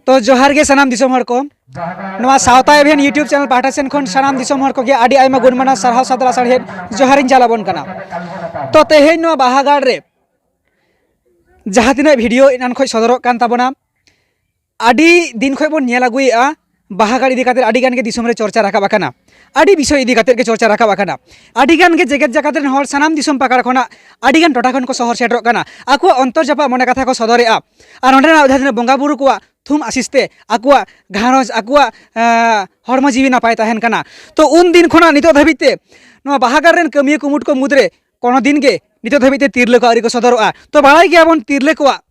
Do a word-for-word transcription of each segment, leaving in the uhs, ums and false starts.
ᱛᱚ ᱡᱚᱦᱟᱨ ᱜᱮ ᱥᱟᱱᱟᱢ ᱫᱤᱥᱚᱢ ᱦᱚᱲ ᱠᱚ᱾ ᱱᱚᱣᱟ ᱥᱟᱶᱛᱟ ᱮᱵᱷᱮᱱ YouTube channel ᱯᱟᱦᱴᱟ ᱥᱮᱱ ᱠᱷᱚᱱ ᱥᱟᱱᱟᱢ ᱫᱤᱥᱚᱢ ᱦᱚᱲ ᱠᱚᱜᱮ ᱟᱹᱰᱤ ᱟᱭᱢᱟ ᱜᱩᱱ ᱢᱟᱱᱟᱣ ᱥᱟᱨᱦᱟᱣ ᱥᱟᱫᱽᱨᱟ ᱥᱟᱲᱦᱮᱫ ᱡᱚᱦᱟᱨᱤᱧ ᱪᱟᱞ ᱟᱵᱚᱱ ᱠᱟᱱᱟ᱾ ᱛᱚ ᱛᱮᱦᱮᱧ ᱱᱚᱣᱟ ᱵᱟᱦᱟ ᱜᱟᱲ ᱨᱮ ᱡᱟᱦᱟᱸ ᱛᱤᱱᱟᱹᱜ video ᱮᱱᱟᱱ ᱠᱷᱚᱱ ᱥᱚᱫᱚᱨᱚᱜ ᱠᱟᱱ ᱛᱟᱵᱚᱱᱟ, ᱟᱹᱰᱤ ᱫᱤᱱ ᱠᱷᱚᱱ ᱵᱚᱱ ᱧᱮᱞ ᱟᱹᱜᱩᱭᱮᱫᱼᱟ, ᱵᱟᱦᱟ ᱜᱟᱲ ᱤᱫᱤ ᱠᱟᱛᱮ ᱟᱹᱰᱤ ᱜᱟᱱ ᱜᱮ ᱫᱤᱥᱚᱢ ᱨᱮ ᱪᱚᱨᱪᱟ ᱨᱟᱠᱟᱵ ᱟᱠᱟᱱᱟ, ᱟᱹᱰᱤ ᱵᱤᱥᱚᱭ ᱤᱫᱤ ᱠᱟᱛᱮ ᱜᱮ ᱪᱚᱨᱪᱟ ᱨᱟᱠᱟᱵ ᱟᱠᱟᱱᱟ᱾ ᱟᱹᱰᱤ ᱜᱟᱱ ᱜᱮ ᱡᱮᱜᱮᱛ ᱡᱟᱠᱟᱛ ᱨᱮᱱ ᱦᱚᱲ ᱥᱟᱱᱟᱢ ᱫᱤᱥᱚᱢ ᱯᱟᱠᱟᱲ ᱠᱷᱚᱱᱟᱜ ᱟᱹᱰᱤ ᱜᱟᱱ ᱴᱚᱴᱷᱟ ᱠᱷᱚᱱ ᱠᱚ ᱥᱚᱦᱚᱨ ᱥᱮᱴᱮᱨᱚᱜ ᱠᱟᱱᱟ, ᱟᱠᱚᱣᱟᱜ ᱚᱱᱛᱚᱨ ᱡᱟᱯᱟᱜ ᱢᱚᱱᱮ ᱠᱟᱛᱷᱟ ᱠᱚ ᱥᱚᱫᱚᱨᱮᱫᱼᱟ᱾ ᱟᱨ ᱱᱚᱸᱰᱮᱱᱟᱜ ᱡᱟᱦᱟᱸ ᱛᱤᱱᱟᱹᱜ ᱵᱚᱸᱜᱟ ᱵᱩᱨᱩ ᱠᱚᱣᱟᱜ ᱛᱷᱩᱢ ᱟᱥᱤᱥ ᱛᱮ ᱟᱠᱚᱣᱟᱜ ᱜᱷᱟᱨᱚᱸᱡᱽ, ᱟᱠᱚᱣᱟᱜ, ᱮᱸ, ᱦᱚᱲᱢᱚ ᱡᱤᱣᱤ ᱱᱟᱯᱟᱭ ᱛᱟᱦᱮᱱ ᱠᱟᱱᱟ᱾ ᱛᱚ ᱩᱱ ᱫᱤᱱ ᱠᱷᱚᱱᱟᱜ ᱱᱤᱛᱚᱜ ᱫᱷᱟᱹᱵᱤᱡ ᱛᱮ ᱱᱚᱣᱟ ᱵᱟᱦᱟ ᱜᱟᱲ ᱨᱮᱱ ᱠᱟᱹᱢᱤᱭᱟᱹ ᱠᱩᱢᱩᱴ ᱠᱚ ᱢᱩᱫᱽᱨᱮ ᱠᱳᱱᱳ ᱫᱤᱱ ᱜᱮ ᱱᱤᱛᱚᱜ ᱫᱷᱟᱹᱵᱤᱡ ᱛᱮ ᱛᱤᱨᱞᱟᱹ ᱠᱚ ᱟᱹᱣᱨᱤ ᱠᱚ ᱥᱚᱫᱚᱨᱚᱜᱼᱟ᱾ ᱛᱚ ᱵᱟᱲᱟᱭ ᱜᱮᱭᱟᱵᱚᱱ ᱛᱤᱨᱞᱟᱹ ᱠᱚᱣᱟᱜ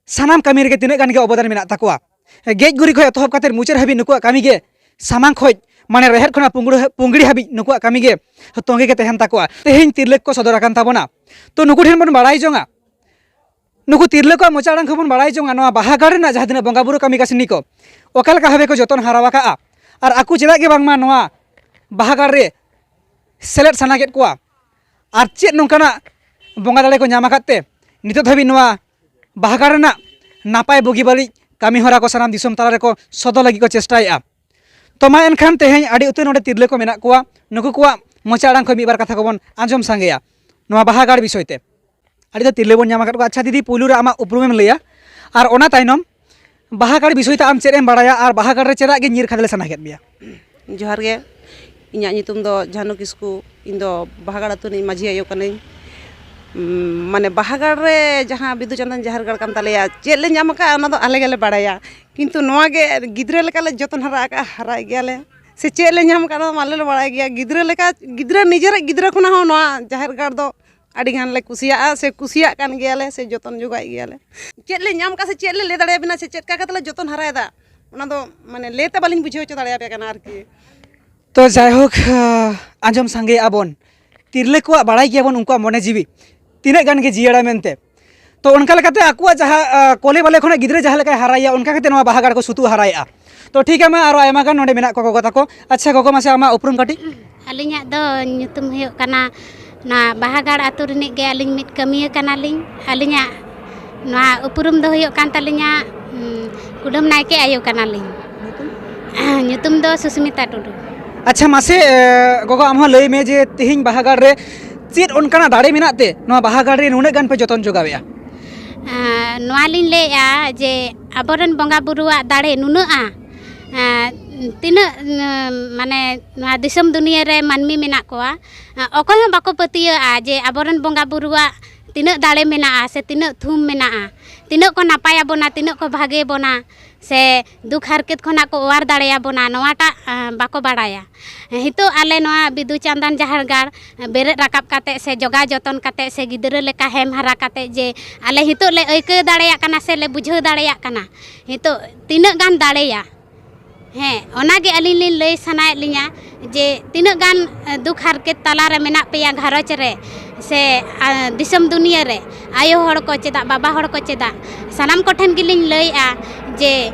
ᱥᱟᱱᱟᱢ ᱠᱟᱹᱢᱤ ᱨᱮᱜᱮ ᱛᱤᱱᱟᱹᱜ ᱜᱟᱱ ᱜᱮ ᱚᱵᱚᱫᱟᱱ ᱢᱮᱱᱟᱜ ᱛᱟᱠᱚᱣᱟ᱾ ᱜᱮᱡ ᱜᱩᱨᱤᱡ ᱠᱷᱚᱱ ᱮᱛᱚᱦᱚᱵ ᱠᱟᱛᱮ ᱢᱩᱪᱟᱹᱫ ᱦᱟᱹᱵᱤᱡ ᱱᱩᱠᱩᱣᱟᱜ ᱠᱟᱹᱢᱤ ᱜᱮ ᱥᱟᱢᱟᱝ ᱠᱷᱚᱱ, ᱢᱟᱱᱮ ᱨᱮᱦᱮᱫ ᱠᱷᱚᱱᱟᱜ ᱯᱩᱝᱜᱲᱩ-, ᱯᱩᱝᱜᱲᱤ ᱦᱟᱹᱵᱤᱡ ᱱᱩᱠᱩᱣᱟᱜ ᱠᱟᱹᱢᱤ ᱜᱮ ᱛᱚᱸᱜᱮ ᱜᱮ ᱛᱟᱦᱮᱱ ᱛᱟᱠᱚᱣᱟ᱾ ᱛᱮᱦᱮᱧ ᱛᱤᱨᱞᱟᱹ ᱠᱚ ᱥᱚᱫᱚᱨ ᱟᱠᱟᱱ ᱛᱟᱵᱚᱱᱟ᱾ ᱛᱚ ᱱᱩᱠᱩ ᱴᱷᱮᱱ ᱵᱚᱱ ᱵᱟᱲᱟᱭ ᱡᱚᱝᱟ, ᱱᱩᱠᱩ ᱛᱤᱨᱞᱟᱹ ᱠᱚᱣᱟᱜ ᱢᱚᱪᱟ ᱟᱲᱟᱝ ᱠᱷᱚᱱ ᱵᱚᱱ ᱵᱟᱲᱟᱭ ᱡᱚᱝᱟ ᱱᱚᱣᱟ ᱵᱟᱦᱟ ᱜᱟᱲ ᱨᱮᱱᱟᱜ ᱡᱟᱦᱟᱸ ᱛᱤᱱᱟᱹᱜ ᱵᱚᱸᱜᱟ ᱵᱩᱨᱩ ᱠᱟᱹᱢᱤ ᱠᱟᱹᱥᱱᱤ ᱠᱚ ᱚᱠᱟ ᱞᱮᱠᱟ ᱵᱷᱟᱵᱮ ᱠᱚ ᱡᱚᱛᱚᱱ ᱦᱟᱨᱟ ᱟᱠᱟᱜᱼᱟ, ᱟᱨ ᱟᱠᱚ ᱪᱮᱫᱟᱜ ᱜᱮ ᱵᱟᱝᱢᱟ ᱱᱚᱣᱟ ᱵᱟᱦᱟ ᱜᱟᱲ ᱨᱮ ᱥᱮᱞᱮᱫ ᱥᱟᱱᱟ ᱠᱮᱫ ᱠᱚᱣᱟ, ᱟᱨ ᱪᱮᱫ ᱱᱚᱝᱠᱟᱱᱟᱜ ᱵᱚᱸᱜᱟ ᱫᱟᱲᱮ ᱠᱚ ᱧᱟᱢ ᱟᱠᱟᱫ ᱛᱮ ᱱᱤᱛᱚᱜ ᱫᱷᱟᱹᱵᱤᱡ ᱱᱚᱣᱟ ᱵᱟᱦᱟ ᱜᱟᱲ ᱨᱮᱱᱟᱜ ᱱᱟᱯᱟᱭ ᱵᱩᱜᱤ ᱵᱟᱹᱲᱤᱡ ᱠᱟᱹᱢᱤ ᱦᱚᱨᱟ ᱠᱚ ᱥᱟᱱᱟᱢ ᱫᱤᱥᱚᱢ ᱛᱟᱞᱟ ᱨᱮᱠᱚ ᱥᱚᱫᱚᱨ ᱞᱟᱹᱜᱤᱫ ᱠᱚ ᱪᱮᱥᱴᱟᱭᱮᱫᱼᱟ᱾ ᱛᱚ ᱢᱟ ᱮᱱᱠᱷᱟᱱ ᱛᱮᱦᱮᱧ ᱟᱹᱰᱤ ᱩᱛᱟᱹᱨ ᱱᱚᱰᱮ ᱛᱤᱨᱞᱟᱹ ᱠᱚ ᱢᱮᱱᱟᱜ ᱠᱚᱣᱟ, ᱱᱩᱠᱩ ᱠᱚᱣᱟᱜ ᱢᱚᱪᱟ ᱟᱲᱟᱝ ᱠᱷᱚᱱ ᱢᱤᱫ ᱵᱟᱨ ᱠᱟᱛᱷᱟ ᱠᱚᱵᱚᱱ ᱟᱸᱡᱚᱢ ᱥᱟᱸᱜᱮᱭᱟ ᱱᱚᱣᱟ ᱵᱟᱦᱟ ᱜᱟᱲ ᱵᱤᱥᱚᱭ ᱛᱮ᱾ ᱟᱹᱰᱤ ᱩᱛᱟᱹᱨ ᱛᱤᱨᱞᱟᱹ ᱵᱚᱱ ᱧᱟᱢ ᱟᱠᱟᱫ ᱠᱚᱣᱟ᱾ ᱟᱪᱪᱷᱟ ᱫᱤᱫᱤ, ᱯᱩᱭᱞᱩ ᱨᱮ ᱟᱢᱟᱜ ᱩᱯᱨᱩᱢᱮᱢ ᱞᱟᱹᱭᱟ, ᱟᱨ ᱚᱱᱟ ᱛᱟᱭᱱᱚᱢ ᱵᱟᱦᱟ ᱜᱟᱲ ᱵᱤᱥᱚᱭ ᱛᱮ ᱟᱢ ᱪᱮᱫ ᱮᱢ ᱵᱟᱲᱟᱭᱟ ᱟᱨ ᱵᱟᱦᱟ ᱜᱟᱲ ᱨᱮ ᱪᱮᱫᱟᱜ ᱜᱮ ᱧᱤᱨ ᱠᱷᱟᱫᱽᱞᱮ ᱥᱟᱱᱟ ᱠᱮᱫ ᱢᱮᱭᱟ? ᱡᱚᱦᱟᱨ ᱜᱮ, ᱤᱧᱟᱹᱜ ᱧᱩᱛᱩᱢ ᱫᱚ ᱡᱷᱟᱱᱩ ᱠᱤᱥᱠᱩ, ᱤᱧ ᱫᱚ ᱵᱟᱦᱟ ᱜᱟᱲ ᱟᱹᱛᱩ ᱨᱤᱱᱤᱡ ᱢᱟᱹᱡᱷᱤ ᱟᱭᱳ ᱠᱟᱹᱱᱟᱹᱧ᱾ ᱩᱸ, ᱢᱟᱱᱮ ᱵᱟᱦᱟ ᱜᱟᱲ ᱨᱮ ᱡᱟᱦᱟᱸ ᱵᱤᱫᱩ ᱪᱟᱸᱫᱟᱱ ᱡᱟᱦᱮᱨ ᱜᱟᱲ ᱠᱟᱱ ᱛᱟᱞᱮᱭᱟ, ᱪᱮᱫ ᱞᱮ ᱧᱟᱢ ᱟᱠᱟᱫᱼᱟ ᱚᱱᱟ ᱫᱚ ᱟᱞᱮ ᱜᱮᱞᱮ ᱵᱟᱲᱟᱭᱟ, ᱠᱤᱱᱛᱩ ᱱᱚᱣᱟ ᱜᱮ ᱜᱤᱫᱽᱨᱟᱹ ᱞᱮᱠᱟᱞᱮ ᱡᱚᱛᱚᱱ ᱦᱟᱨᱟ ᱟᱠᱟᱫᱼᱟ, ᱦᱟᱨᱟᱭᱮᱫ ᱜᱮᱭᱟᱞᱮ᱾ ᱥᱮ ᱪᱮᱫ ᱞᱮ ᱧᱟᱢ ᱟᱠᱟᱫᱼᱟ ᱚᱱᱟ ᱢᱟ ᱟᱞᱮ ᱞᱮ ᱵᱟᱲᱟᱭ ᱜᱮᱭᱟ, ᱜᱤᱫᱽᱨᱟᱹ ᱞᱮᱠᱟ, ᱜᱤᱫᱽᱨᱟᱹ, ᱱᱤᱡᱮᱨᱟᱜ ᱜᱤᱫᱽᱨᱟᱹ ᱠᱷᱚᱱᱟᱜ ᱦᱚᱸ ᱱᱚᱣᱟ ᱡᱟᱦᱮᱨ ᱜᱟᱲ ᱫᱚ ᱟᱹᱰᱤ ᱜᱟᱱ ᱞᱮ ᱠᱩᱥᱤᱭᱟᱜᱼᱟ ᱥᱮ ᱠᱩᱥᱤᱭᱟᱜ ᱠᱟᱱ ᱜᱮᱭᱟᱞᱮ ᱥᱮ ᱡᱚᱛᱚᱱ ᱡᱚᱜᱟᱣᱮᱫ ᱜᱮᱭᱟᱞᱮ᱾ ᱪᱮᱫ ᱞᱮ ᱧᱟᱢ ᱠᱟᱜ ᱥᱮ ᱪᱮᱫ ᱞᱮ ᱞᱟᱹᱭ ᱫᱟᱲᱮᱭᱟᱵᱤᱱᱟ ᱥᱮ ᱪᱮᱫ ᱞᱮᱠᱟ ᱠᱟᱛᱮ ᱞᱮ ᱡᱚᱛᱚᱱ ᱦᱟᱨᱟᱭᱮᱫᱟ, ᱚᱱᱟ ᱫᱚ ᱢᱟᱱᱮ ᱞᱟᱹᱭ ᱛᱮ ᱵᱟᱹᱞᱤᱧ ᱵᱩᱡᱷᱟᱹᱣ ᱦᱚᱪᱚ ᱫᱟᱲᱮᱭᱟᱯᱮ ᱠᱟᱱᱟ ᱟᱨᱠᱤ᱾ ᱛᱚ ᱡᱟᱭᱦᱳᱠ, ᱟᱸᱡᱚᱢ ᱥᱟᱸᱜᱮᱭᱮᱫᱼᱟ ᱵᱚᱱ, ᱛᱤᱨᱞᱟᱹ ᱠᱚᱣᱟᱜ ᱵᱟᱲᱟᱭ ᱜᱮᱭᱟᱵᱚᱱ ᱩᱱᱠᱩᱣᱟᱜ ᱢᱚᱱᱮ ᱡᱤᱣᱤ ᱛᱤᱱᱟᱹᱜ ᱜᱟᱱ ᱜᱮ ᱡᱤᱭᱟᱹᱲᱟ ᱢᱮᱱᱛᱮ᱾ ᱛᱚ ᱚᱱᱠᱟ ᱞᱮᱠᱟᱛᱮ ᱟᱠᱚᱣᱟᱜ ᱡᱟᱦᱟᱸ, ᱟᱸ, ᱠᱚᱞᱮ ᱵᱟᱞᱮ ᱠᱷᱚᱱᱟᱜ ᱜᱤᱫᱽᱨᱟᱹ ᱡᱟᱦᱟᱸ ᱞᱮᱠᱟᱭ ᱦᱟᱨᱟᱭᱮᱭᱟ, ᱚᱱᱠᱟ ᱠᱟᱛᱮ ᱱᱚᱣᱟ ᱵᱟᱦᱟ ᱜᱟᱲ ᱠᱚ ᱥᱩᱛᱩᱜ ᱦᱟᱨᱟᱭᱮᱫᱼᱟ᱾ ᱛᱚ ᱴᱷᱤᱠ ᱜᱮᱭᱟ, ᱢᱟ ᱟᱨᱚ ᱟᱭᱢᱟ ᱜᱟᱱ ᱱᱚᱰᱮ ᱢᱮᱱᱟᱜ ᱠᱚᱣᱟ ᱜᱚᱜᱚ ᱛᱟᱠᱚ᱾ ᱟᱪᱪᱷᱟ ᱜᱚᱜᱚ, ᱢᱟᱥᱮ ᱟᱢᱟᱜ ᱩᱯᱨᱩᱢ ᱠᱟᱹᱴᱤᱡ? ᱟᱹᱞᱤᱧᱟᱜ ᱫᱚ ᱧᱩᱛᱩᱢ ᱦᱩᱭᱩᱜ ᱠᱟᱱᱟ, ᱱᱚᱣᱟ ᱵᱟᱦᱟ ᱜᱟᱲ ᱟᱹᱛᱩ ᱨᱤᱱᱤᱡ ᱜᱮ ᱟᱹᱞᱤᱧ ᱢᱤᱫ ᱠᱟᱹᱢᱤᱭᱟᱹ ᱠᱟᱱᱟᱞᱤᱧ᱾ ᱟᱹᱞᱤᱧᱟᱜ ᱱᱚᱣᱟ ᱩᱯᱨᱩᱢ ᱫᱚ ᱦᱩᱭᱩᱜ ᱠᱟᱱ ᱛᱟᱹᱞᱤᱧᱟ, ᱩᱸ, ᱠᱩᱰᱟᱹᱢ ᱱᱟᱭᱠᱮ ᱟᱭᱳ ᱠᱟᱱᱟᱞᱤᱧ᱾ ᱧᱩᱛᱩᱢ ᱫᱚ ᱥᱩᱥᱢᱤᱛᱟ ᱴᱩᱰᱩ᱾ ᱟᱪᱪᱷᱟ, ᱢᱟᱥᱮ, ᱮ, ᱜᱚᱜᱚ, ᱟᱢ ᱦᱚᱸ ᱞᱟᱹᱭ ᱢᱮ ᱡᱮ ᱛᱮᱦᱮᱧ ᱵᱟᱦᱟ ᱜᱟᱲ ᱨᱮ ᱪᱮᱫ ᱚᱱᱠᱟᱱᱟᱜ ᱫᱟᱲᱮ ᱢᱮᱱᱟᱜ ᱛᱮ ᱱᱚᱣᱟ ᱵᱟᱦᱟ ᱜᱟᱲ ᱨᱮ ᱱᱩᱱᱟᱹᱜ ᱜᱟᱱ ᱯᱮ ᱡᱚᱛᱚᱱ ᱡᱚᱜᱟᱣᱮᱫᱼᱟ? ᱮᱸ, ᱱᱚᱣᱟ ᱞᱤᱧ ᱞᱟᱹᱭᱮᱫᱼᱟ ᱡᱮ ᱟᱵᱚᱨᱮᱱ ᱵᱚᱸᱜᱟ ᱵᱩᱨᱩᱣᱟᱜ ᱫᱟᱲᱮ ᱱᱩᱱᱟᱹᱜᱼᱟ, ᱮᱸ, ᱛᱤᱱᱟᱹᱜ, ᱮᱸ, ᱢᱟᱱᱮ ᱱᱚᱣᱟ ᱫᱤᱥᱚᱢ ᱫᱩᱱᱤᱭᱟᱹ ᱨᱮ ᱢᱟᱹᱱᱢᱤ ᱢᱮᱱᱟᱜ ᱠᱚᱣᱟ, ᱮᱸ, ᱚᱠᱚᱭ ᱦᱚᱸ ᱵᱟᱠᱚ ᱯᱟᱹᱛᱭᱟᱹᱜᱼᱟ ᱡᱮ ᱟᱵᱚᱨᱮᱱ ᱵᱚᱸᱜᱟ ᱵᱩᱨᱩᱣᱟᱜ ᱛᱤᱱᱟᱹᱜ ᱫᱟᱲᱮ ᱢᱮᱱᱟᱜᱼᱟ ᱥᱮ ᱛᱤᱱᱟᱹᱜ ᱛᱷᱩᱢ ᱢᱮᱱᱟᱜᱼᱟ, ᱛᱤᱱᱟᱹᱜ ᱠᱚ ᱱᱟᱯᱟᱭ ᱟᱵᱚᱱᱟ, ᱛᱤᱱᱟᱹᱜ ᱠᱚ ᱵᱷᱟᱜᱮ ᱵᱚᱱᱟ, ᱥᱮ ᱫᱩᱠ ᱦᱟᱨᱠᱮᱛ ᱠᱷᱚᱱᱟᱜ ᱠᱚ ᱚᱣᱟᱨ ᱫᱟᱲᱮᱭᱟᱵᱚᱱᱟ, ᱱᱚᱣᱟᱴᱟᱜ, ᱟᱸ, ᱵᱟᱠᱚ ᱵᱟᱲᱟᱭᱟ᱾ ᱱᱤᱛᱚᱜ ᱟᱞᱮ ᱱᱚᱣᱟ ᱵᱤᱫᱩ ᱪᱟᱸᱫᱟᱱ ᱡᱟᱦᱮᱨ ᱜᱟᱲ ᱵᱮᱨᱮᱫ ᱨᱟᱠᱟᱵ ᱠᱟᱛᱮ ᱥᱮ ᱡᱚᱜᱟᱣ ᱡᱚᱛᱚᱱ ᱠᱟᱛᱮ ᱥᱮ ᱜᱤᱫᱽᱨᱟᱹ ᱞᱮᱠᱟ ᱦᱮᱢ ᱦᱟᱨᱟ ᱠᱟᱛᱮ ᱡᱮ ᱟᱞᱮ ᱱᱤᱛᱚᱜ ᱞᱮ ᱟᱹᱭᱠᱟᱹᱣ ᱫᱟᱲᱮᱭᱟᱜ ᱠᱟᱱᱟ ᱥᱮ ᱞᱮ ᱵᱩᱡᱷᱟᱹᱣ ᱫᱟᱲᱮᱭᱟᱜ ᱠᱟᱱᱟ ᱱᱤᱛᱚᱜ ᱛᱤᱱᱟᱹᱜ ᱜᱟᱱ ᱫᱟᱲᱮᱭᱟ᱾ ᱦᱮᱸ, ᱚᱱᱟᱜᱮ ᱟᱹᱞᱤᱧ ᱞᱤᱧ ᱞᱟᱹᱭ ᱥᱟᱱᱟᱭᱮᱫ ᱞᱤᱧᱟ ᱡᱮ ᱛᱤᱱᱟᱹᱜ ᱜᱟᱱ, ᱮ, ᱫᱩᱠ ᱦᱟᱨᱠᱮᱛ ᱛᱟᱞᱟᱨᱮ ᱢᱮᱱᱟᱜ ᱯᱮᱭᱟ ᱜᱷᱟᱨᱚᱸᱡᱽ ᱨᱮ ᱥᱮ, ᱟ, ᱫᱤᱥᱚᱢ ᱫᱩᱱᱤᱭᱟᱹ ᱨᱮ, ᱟᱭᱳ ᱦᱚᱲ ᱠᱚ ᱪᱮᱫᱟᱜ, ᱵᱟᱵᱟ ᱦᱚᱲ ᱠᱚ ᱪᱮᱫᱟᱜ, ᱥᱟᱱᱟᱢ ᱠᱚᱴᱷᱮᱱ ᱜᱮᱞᱤᱧ ᱞᱟᱹᱭᱮᱫᱼᱟ ᱡᱮ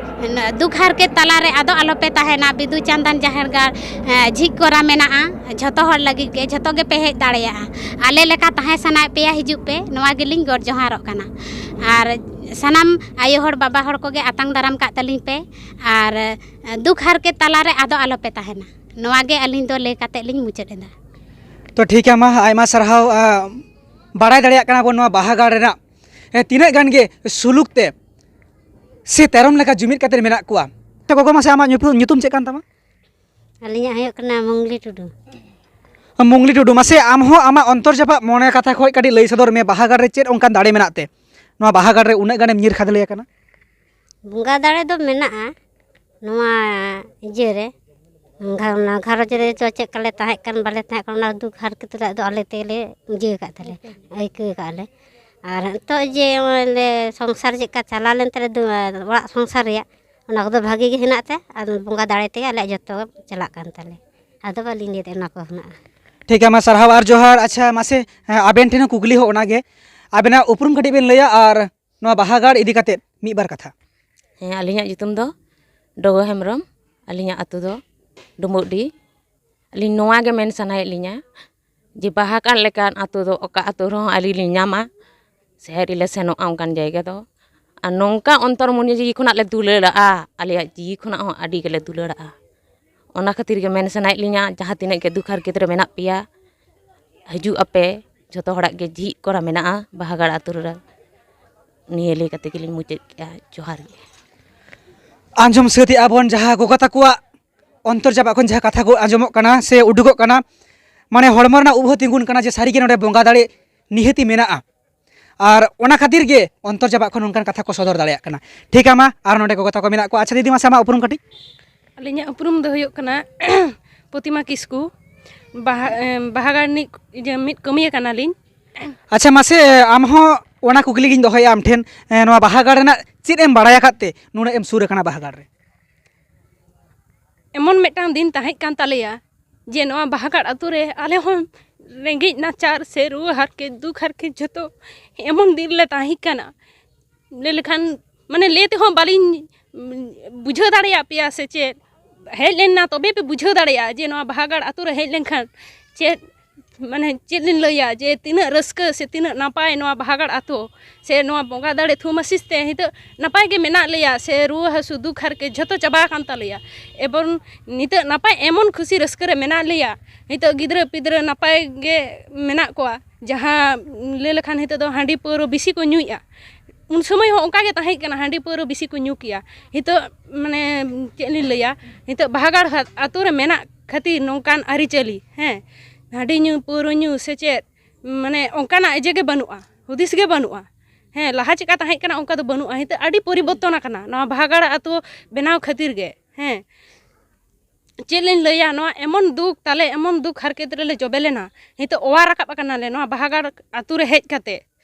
ᱫᱩᱠ ᱦᱟᱨᱠᱮᱛ ᱛᱟᱞᱟᱨᱮ ᱟᱫᱚ ᱟᱞᱚᱯᱮ ᱛᱟᱦᱮᱱᱟ᱾ ᱵᱤᱫᱩ ᱪᱟᱸᱫᱟᱱ ᱡᱟᱦᱮᱨ ᱜᱟᱲ, ᱮ, ᱡᱷᱤᱡ ᱠᱚᱨᱟ ᱢᱮᱱᱟᱜᱼᱟ, ᱡᱷᱚᱛᱚ ᱦᱚᱲ ᱞᱟᱹᱜᱤᱫ ᱜᱮ, ᱡᱷᱚᱛᱚ ᱜᱮᱯᱮ ᱦᱮᱡ ᱫᱟᱲᱮᱭᱟᱜᱼᱟ᱾ ᱟᱞᱮ ᱞᱮᱠᱟ ᱛᱟᱦᱮᱸ ᱥᱟᱱᱟᱭᱮᱫ ᱯᱮᱭᱟ, ᱦᱤᱡᱩᱜ ᱯᱮ, ᱱᱚᱣᱟ ᱜᱮᱞᱤᱧ ᱜᱚᱰ ᱡᱚᱦᱟᱨᱚᱜ ᱠᱟᱱᱟ᱾ ᱟᱨ ᱥᱟᱱᱟᱢ ᱟᱭᱳ ᱦᱚᱲ, ᱵᱟᱵᱟ ᱦᱚᱲ ᱠᱚᱜᱮ ᱟᱛᱟᱝ ᱫᱟᱨᱟᱢ ᱠᱟᱜ ᱛᱟᱹᱞᱤᱧ ᱯᱮ ᱟᱨ ᱫᱩᱠ ᱦᱟᱨᱠᱮᱛ ᱛᱟᱞᱟᱨᱮ ᱟᱫᱚ ᱟᱞᱚᱯᱮ ᱛᱟᱦᱮᱱᱟ᱾ ᱱᱚᱣᱟ ᱜᱮ ᱟᱹᱞᱤᱧ ᱫᱚ ᱞᱟᱹᱭ ᱠᱟᱛᱮ ᱞᱤᱧ ᱢᱩᱪᱟᱹᱫ ᱮᱫᱟ᱾ ᱛᱚ ᱴᱷᱤᱠ ᱜᱮᱭᱟ, ᱢᱟ ᱟᱭᱢᱟ ᱥᱟᱨᱦᱟᱣ᱾ ᱟ, ᱵᱟᱲᱟᱭ ᱫᱟᱲᱮᱭᱟᱜ ᱠᱟᱱᱟ ᱵᱚᱱ ᱱᱚᱣᱟ ᱵᱟᱦᱟ ᱜᱟᱲ ᱨᱮᱱᱟᱜ, ᱮ, ᱛᱤᱱᱟᱹᱜ ᱜᱟᱱ ᱜᱮ ᱥᱩᱞᱩᱠ ᱛᱮ ᱥᱮ ᱛᱮᱨᱚᱢ ᱞᱮᱠᱟ ᱡᱩᱢᱤᱫ ᱠᱟᱛᱮ ᱢᱮᱱᱟᱜ ᱠᱚᱣᱟ᱾ ᱟᱪᱪᱷᱟ ᱜᱚᱜᱚ, ᱢᱟᱥᱮ ᱟᱢᱟᱜ ᱧᱩᱛᱩᱢ, ᱧᱩᱛᱩᱢ ᱪᱮᱫ ᱠᱟᱱ ᱛᱟᱢᱟ? ᱟᱹᱞᱤᱧᱟᱜ ᱦᱩᱭᱩᱜ ᱠᱟᱱᱟ ᱢᱩᱝᱞᱤ ᱴᱩᱰᱩ᱾ ᱢᱩᱝᱞᱤ ᱴᱩᱰᱩ, ᱢᱟᱥᱮ ᱟᱢ ᱦᱚᱸ ᱟᱢᱟᱜ ᱚᱱᱛᱚᱨ ᱡᱟᱯᱟᱜ ᱢᱚᱱᱮ ᱠᱟᱛᱷᱟ ᱠᱷᱚᱱ ᱠᱟᱹᱴᱤᱡ ᱞᱟᱹᱭ ᱥᱚᱫᱚᱨ ᱢᱮ, ᱵᱟᱦᱟ ᱜᱟᱲ ᱨᱮ ᱪᱮᱫ ᱚᱱᱠᱟᱱ ᱫᱟᱲᱮ ᱢᱮᱱᱟᱜ ᱛᱮ ᱱᱚᱣᱟ ᱵᱟᱦᱟ ᱜᱟᱲ ᱨᱮ ᱩᱱᱟᱹᱜ ᱜᱟᱱᱮᱢ ᱧᱤᱨ ᱠᱷᱟᱫᱽᱞᱮ ᱟᱠᱟᱱᱟ? ᱵᱚᱸᱜᱟ ᱫᱟᱲᱮ ᱫᱚ ᱢᱮᱱᱟᱜᱼᱟ ᱱᱚᱣᱟ ᱤᱭᱟᱹ ᱨᱮ, ᱜᱷᱟ-, ᱚᱱᱟ ᱜᱷᱟᱨᱚᱸᱡᱽ ᱨᱮ ᱪᱚ ᱪᱮᱫ ᱞᱮᱠᱟ ᱞᱮ ᱛᱟᱦᱮᱸ ᱠᱟᱱ, ᱵᱟᱞᱮ ᱛᱟᱦᱮᱸ ᱠᱟᱱ, ᱚᱱᱟ ᱫᱩᱠ ᱦᱟᱨᱠᱮᱛ ᱨᱮ ᱟᱫᱚ ᱟᱞᱮ ᱛᱮᱜᱮ ᱞᱮ ᱤᱭᱟᱹ ᱟᱠᱟᱫ ᱛᱟᱞᱮ, ᱟᱹᱭᱠᱟᱹᱣ ᱟᱠᱟᱫ ᱞᱮ᱾ ᱟᱨ ᱱᱤᱛᱚᱜ ᱡᱮ ᱱᱚᱜᱼᱚᱭ ᱞᱮ ᱥᱚᱝᱥᱟᱨ ᱪᱮᱫ ᱞᱮᱠᱟ ᱪᱟᱞᱟᱣ ᱞᱮᱱ ᱛᱟᱞᱮ, ᱫᱩ-, ᱚᱲᱟᱜ ᱥᱚᱝᱥᱟᱨ ᱨᱮᱭᱟᱜ, ᱚᱱᱟ ᱠᱚᱫᱚ ᱵᱷᱟᱜᱮ ᱜᱮ ᱦᱮᱱᱟᱜ ᱛᱮ, ᱟᱨ ᱵᱚᱸᱜᱟ ᱫᱟᱲᱮ ᱛᱮᱜᱮ ᱟᱞᱮᱭᱟᱜ ᱡᱚᱛᱚ ᱪᱟᱞᱟᱜ ᱠᱟᱱ ᱛᱟᱞᱮ᱾ ᱟᱫᱚ ᱵᱟᱹᱞᱤᱧ ᱞᱟᱹᱭ ᱫᱟᱲᱮᱭᱟᱜᱼᱟ ᱚᱱᱟ ᱠᱚ ᱦᱮᱱᱟᱜᱼᱟ᱾ ᱴᱷᱤᱠ ᱜᱮᱭᱟ, ᱢᱟ ᱥᱟᱨᱦᱟᱣ ᱟᱨ ᱡᱚᱦᱟᱨ᱾ ᱟᱪᱪᱷᱟ, ᱢᱟᱥᱮ, ᱦᱮᱸ, ᱟᱵᱮᱱ ᱴᱷᱮᱱ ᱦᱚᱸ ᱠᱩᱠᱞᱤ ᱦᱚᱸ ᱚᱱᱟᱜᱮ, ᱟᱵᱮᱱᱟᱜ ᱩᱯᱨᱩᱢ ᱠᱟᱹᱴᱤᱡ ᱵᱮᱱ ᱞᱟᱹᱭᱟ ᱟᱨ ᱱᱚᱣᱟ ᱵᱟᱦᱟ ᱜᱟᱲ ᱤᱫᱤ ᱠᱟᱛᱮᱫ ᱢᱤᱫ ᱵᱟᱨ ᱠᱟᱛᱷᱟ᱾ ᱦᱮᱸ, ᱟᱹᱞᱤᱧᱟᱜ ᱧᱩᱛᱩᱢ ᱫᱚ ᱰᱚᱜᱚ ᱦᱮᱢᱵᱨᱚᱢ, ᱟᱹᱞᱤᱧᱟᱜ ᱟᱹᱛᱩ ᱫᱚ ᱰᱩᱢᱵᱩᱜᱰᱤ᱾ ᱟᱹᱞᱤᱧ ᱱᱚᱣᱟ ᱜᱮ ᱢᱮᱱ ᱥᱟᱱᱟᱭᱮᱫ ᱞᱤᱧᱟ ᱡᱮ ᱵᱟᱦᱟ ᱜᱟᱲ ᱞᱮᱠᱟᱱ ᱟᱹᱛᱩ ᱫᱚ ᱚᱠᱟ ᱟᱹᱛᱩ ᱨᱮᱦᱚᱸ ᱟᱹᱞᱤᱧ ᱞᱤᱧ ᱧᱟᱢᱟ ᱥᱮ ᱟᱹᱣᱨᱤ ᱞᱮ ᱥᱮᱱᱚᱜᱼᱟ ᱚᱱᱠᱟᱱ ᱡᱟᱭᱜᱟ ᱫᱚ᱾ ᱟᱨ ᱱᱚᱝᱠᱟ ᱚᱱᱛᱚᱨ ᱢᱚᱱᱮ ᱡᱤᱣᱤ ᱠᱷᱚᱱᱟᱜ ᱞᱮ ᱫᱩᱞᱟᱹᱲᱟᱜᱼᱟ, ᱟᱞᱮᱭᱟᱜ ᱡᱤᱣᱤ ᱠᱷᱚᱱᱟᱜ ᱦᱚᱸ ᱟᱹᱰᱤ ᱜᱮᱞᱮ ᱫᱩᱞᱟᱹᱲᱟᱜᱼᱟ᱾ ᱚᱱᱟ ᱠᱷᱟᱹᱛᱤᱨ ᱜᱮ ᱢᱮᱱ ᱥᱟᱱᱟᱭᱮᱫ ᱞᱤᱧᱟ, ᱡᱟᱦᱟᱸ ᱛᱤᱱᱟᱹᱜ ᱜᱮ ᱫᱩᱠ ᱦᱟᱨᱠᱮᱛ ᱨᱮ ᱢᱮᱱᱟᱜ ᱯᱮᱭᱟ, ᱦᱤᱡᱩᱜ ᱟᱯᱮ, ᱡᱷᱚᱛᱚ ᱦᱚᱲᱟᱜ ᱜᱮ ᱡᱷᱤᱡ ᱠᱚᱨᱟ ᱢᱮᱱᱟᱜᱼᱟ ᱵᱟᱦᱟᱜᱟᱲ ᱟᱹᱛᱩ ᱨᱮ᱾ ᱱᱤᱭᱟᱹ ᱞᱟᱹᱭ ᱠᱟᱛᱮ ᱜᱮᱞᱤᱧ ᱢᱩᱪᱟᱹᱫ ᱠᱮᱜᱼᱟ᱾ ᱡᱚᱦᱟᱨ ᱜᱮ᱾ ᱟᱸᱡᱚᱢ ᱥᱟᱹᱛ ᱮᱜᱼᱟ ᱵᱚᱱ ᱡᱟᱦᱟᱸ ᱜᱚᱜᱚ ᱛᱟᱠᱚᱣᱟᱜ ᱚᱱᱛᱚᱨ ᱡᱟᱯᱟᱜ ᱠᱷᱚᱱ ᱡᱟᱦᱟᱸ ᱠᱟᱛᱷᱟ ᱠᱚ ᱟᱸᱡᱚᱢᱚᱜ ᱠᱟᱱᱟ ᱥᱮ ᱩᱰᱩᱠᱚᱜ ᱠᱟᱱᱟ, ᱢᱟᱱᱮ ᱦᱚᱲᱢᱚ ᱨᱮᱱᱟᱜ ᱩᱵ ᱦᱚᱸ ᱛᱤᱸᱜᱩᱱ ᱠᱟᱱᱟ ᱡᱮ ᱥᱟᱹᱨᱤᱜᱮ ᱱᱚᱰᱮ ᱵᱚᱸᱜᱟ ᱫᱟᱲᱮ ᱱᱤᱦᱟᱹᱛᱤ ᱢᱮᱱᱟᱜᱼᱟ᱾ ᱟᱨ ᱚᱱᱟ ᱠᱷᱟᱹᱛᱤᱨ ᱜᱮ ᱚᱱᱛᱚᱨ ᱡᱟᱯᱟᱜ ᱠᱷᱚᱱ ᱚᱱᱠᱟᱱ ᱠᱟᱛᱷᱟ ᱠᱚ ᱥᱚᱫᱚᱨ ᱫᱟᱲᱮᱭᱟᱜ ᱠᱟᱱᱟ᱾ ᱴᱷᱤᱠᱟ ᱢᱟ, ᱟᱨ ᱱᱚᱰᱮ ᱜᱚᱜᱚ ᱛᱟᱠᱚ ᱢᱮᱱᱟᱜ ᱠᱚᱣᱟ᱾ ᱟᱪᱪᱷᱟ ᱫᱤᱫᱤ, ᱢᱟᱥᱮ ᱟᱢᱟᱜ ᱩᱯᱨᱩᱢ ᱠᱟᱹᱴᱤᱡ? ᱟᱹᱞᱤᱧᱟᱜ ᱩᱯᱨᱩᱢ ᱫᱚ ᱦᱩᱭᱩᱜ ᱠᱟᱱᱟ ᱯᱨᱚᱛᱤᱢᱟ ᱠᱤᱥᱠᱩ, ᱵᱟᱦᱟ, ᱮᱢ, ᱵᱟᱦᱟᱜᱟᱲ ᱨᱤᱱᱤᱡ ᱤᱭᱟᱹ ᱢᱤᱫ ᱠᱟᱹᱢᱤᱭᱟᱹ ᱠᱟᱱᱟᱞᱤᱧ᱾ ᱟᱪᱪᱷᱟ, ᱢᱟᱥᱮ ᱟᱢ ᱦᱚᱸ ᱚᱱᱟ ᱠᱩᱠᱞᱤ ᱜᱤᱧ ᱫᱚᱦᱚᱭᱟ ᱟᱢ ᱴᱷᱮᱱ, ᱮ, ᱱᱚᱣᱟ ᱵᱟᱦᱟᱜᱟᱲ ᱨᱮᱱᱟᱜ ᱪᱮᱫ ᱮᱢ ᱵᱟᱲᱟᱭ ᱟᱠᱟᱫ ᱛᱮ ᱱᱩᱱᱟᱹᱜ ᱮᱢ ᱥᱩᱨ ᱟᱠᱟᱱᱟ ᱵᱟᱦᱟᱜᱟᱲ ᱨᱮ? ᱮᱢᱚᱱ ᱢᱤᱫᱴᱟᱝ ᱫᱤᱱ ᱛᱟᱦᱮᱸ ᱠᱟᱱ ᱛᱟᱞᱮᱭᱟ ᱡᱮ ᱱᱚᱣᱟ ᱵᱟᱦᱟᱜᱟᱲ ᱟᱹᱛᱩ ᱨᱮ ᱟᱞᱮ ᱦᱚᱸ ᱨᱮᱸᱜᱮᱡ ᱱᱟᱪᱟᱨ ᱥᱮ ᱨᱩᱣᱟᱹ ᱦᱟᱨᱠᱮᱛ, ᱫᱩᱠ ᱦᱟᱨᱠᱮᱛ ᱡᱷᱚᱛᱚ ᱮᱢᱚᱱ ᱫᱤᱱ ᱞᱮ ᱛᱟᱦᱮᱸ ᱠᱟᱱᱟ᱾ ᱞᱟᱹᱭ ᱞᱮᱠᱷᱟᱱ, ᱢᱟᱱᱮ, ᱞᱟᱹᱭ ᱛᱮᱦᱚᱸ ᱵᱟᱹᱞᱤᱧ, ᱩᱢ, ᱵᱩᱡᱷᱟᱹᱣ ᱫᱟᱲᱮᱭᱟᱜ ᱯᱮᱭᱟ ᱥᱮ ᱪᱮᱫ᱾ ᱦᱮᱡ ᱞᱮᱱᱟ ᱛᱚᱵᱮ ᱯᱮ ᱵᱩᱡᱷᱟᱹᱣ ᱫᱟᱲᱮᱭᱟᱜᱼᱟ ᱡᱮ ᱱᱚᱣᱟ ᱵᱟᱦᱟᱜᱟᱲ ᱟᱹᱛᱩ ᱨᱮ ᱦᱮᱡ ᱞᱮᱱᱠᱷᱟᱱ ᱪᱮᱫ, ᱢᱟᱱᱮ, ᱪᱮᱫ ᱞᱤᱧ ᱞᱟᱹᱭᱟ ᱡᱮ ᱛᱤᱱᱟᱹᱜ ᱨᱟᱹᱥᱠᱟᱹ ᱥᱮ ᱛᱤᱱᱟᱹᱜ ᱱᱟᱯᱟᱭ ᱱᱚᱣᱟ ᱵᱟᱦᱟᱜᱟᱲ ᱟᱹᱛᱩ ᱥᱮ ᱱᱚᱣᱟ ᱵᱚᱸᱜᱟ ᱫᱟᱲᱮ ᱛᱷᱩᱢ ᱟᱥᱤᱥ ᱛᱮ ᱱᱤᱛᱚᱜ ᱱᱟᱯᱟᱭ ᱜᱮ ᱢᱮᱱᱟᱜ ᱞᱮᱭᱟ ᱥᱮ ᱨᱩᱣᱟᱹ ᱦᱟᱹᱥᱩ ᱫᱩᱠ ᱦᱟᱨᱠᱮᱛ ᱡᱷᱚᱛᱚ ᱪᱟᱵᱟ ᱟᱠᱟᱱ ᱛᱟᱞᱮᱭᱟ᱾ ᱮᱵᱚᱝ ᱱᱤᱛᱚᱜ ᱱᱟᱯᱟᱭ ᱮᱢᱚᱱ ᱠᱷᱩᱥᱤ ᱨᱟᱹᱥᱠᱟᱹ ᱨᱮ ᱢᱮᱱᱟᱜ ᱞᱮᱭᱟ, ᱱᱤᱛᱚᱜ ᱜᱤᱫᱽᱨᱟᱹ ᱯᱤᱫᱽᱨᱟᱹ ᱱᱟᱯᱟᱭ ᱜᱮ ᱢᱮᱱᱟᱜ ᱠᱚᱣᱟ᱾ ᱡᱟᱦᱟᱸ ᱞᱟᱹᱭ ᱞᱮᱠᱷᱟᱱ ᱱᱤᱛᱚᱜ ᱫᱚ ᱦᱟᱺᱰᱤ ᱯᱟᱹᱣᱨᱟᱹ ᱵᱤᱥᱤ ᱠᱚ ᱧᱩᱭᱮᱫᱼᱟ, ᱩᱱ ᱥᱚᱢᱚᱭ ᱦᱚᱸ ᱚᱱᱠᱟ ᱜᱮ ᱛᱟᱦᱮᱸ ᱠᱟᱱᱟ, ᱦᱟᱺᱰᱤ ᱯᱟᱹᱣᱨᱟᱹ ᱵᱤᱥᱤ ᱠᱚ ᱧᱩ ᱠᱮᱭᱟ᱾ ᱱᱤᱛᱚᱜ, ᱢᱟᱱᱮ, ᱪᱮᱫ ᱞᱤᱧ ᱞᱟᱹᱭᱟ, ᱱᱤᱛᱚᱜ ᱵᱟᱦᱟᱜᱟᱲ ᱦᱟ-, ᱟᱹᱛᱩ ᱨᱮ ᱢᱮᱱᱟᱜ ᱠᱷᱟᱹᱛᱤᱨ ᱱᱚᱝᱠᱟᱱ ᱟᱹᱨᱤᱪᱟᱹᱞᱤ, ᱦᱮᱸ, ᱦᱟᱺᱰᱤ ᱧᱩ, ᱯᱟᱹᱣᱨᱟᱹ ᱧᱩ ᱥᱮ ᱪᱮᱫ, ᱢᱟᱱᱮ, ᱚᱱᱠᱟᱱᱟᱜ ᱤᱭᱟᱹ ᱜᱮ ᱵᱟᱹᱱᱩᱜᱼᱟ, ᱦᱩᱫᱤᱥ ᱜᱮ ᱵᱟᱹᱱᱩᱜᱼᱟ᱾ ᱦᱮᱸ, ᱞᱟᱦᱟ ᱪᱮᱫᱠᱟ ᱛᱟᱦᱮᱸ ᱠᱟᱱᱟ ᱚᱱᱠᱟ ᱫᱚ ᱵᱟᱹᱱᱩᱜᱼᱟ᱾ ᱱᱤᱛᱚᱜ ᱟᱹᱰᱤ ᱯᱚᱨᱤᱵᱚᱨᱛᱚᱱ ᱟᱠᱟᱱᱟ ᱱᱚᱣᱟ ᱵᱟᱦᱟᱜᱟᱲ ᱟᱹᱛᱩ ᱵᱮᱱᱟᱣ ᱠᱷᱟᱹᱛᱤᱨ ᱜᱮ᱾ ᱦᱮᱸ, ᱪᱮᱫ ᱞᱤᱧ ᱞᱟᱹᱭᱟ, ᱱᱚᱣᱟ ᱮᱢᱚᱱ ᱫᱩᱠ ᱛᱟᱞᱮ, ᱮᱢᱚᱱ ᱫᱩᱠ ᱦᱟᱨᱠᱮᱛ ᱨᱮᱞᱮ ᱡᱚᱵᱮ ᱞᱮᱱᱟ, ᱱᱤᱛᱚᱜ ᱚᱣᱟᱨ ᱨᱟᱠᱟᱵ ᱟᱠᱟᱱᱟᱞᱮ ᱱᱚᱣᱟ ᱵᱟᱦᱟᱜᱟᱲ ᱟᱹᱛᱩ ᱨᱮ ᱦᱮᱡ ᱠᱟᱛᱮ᱾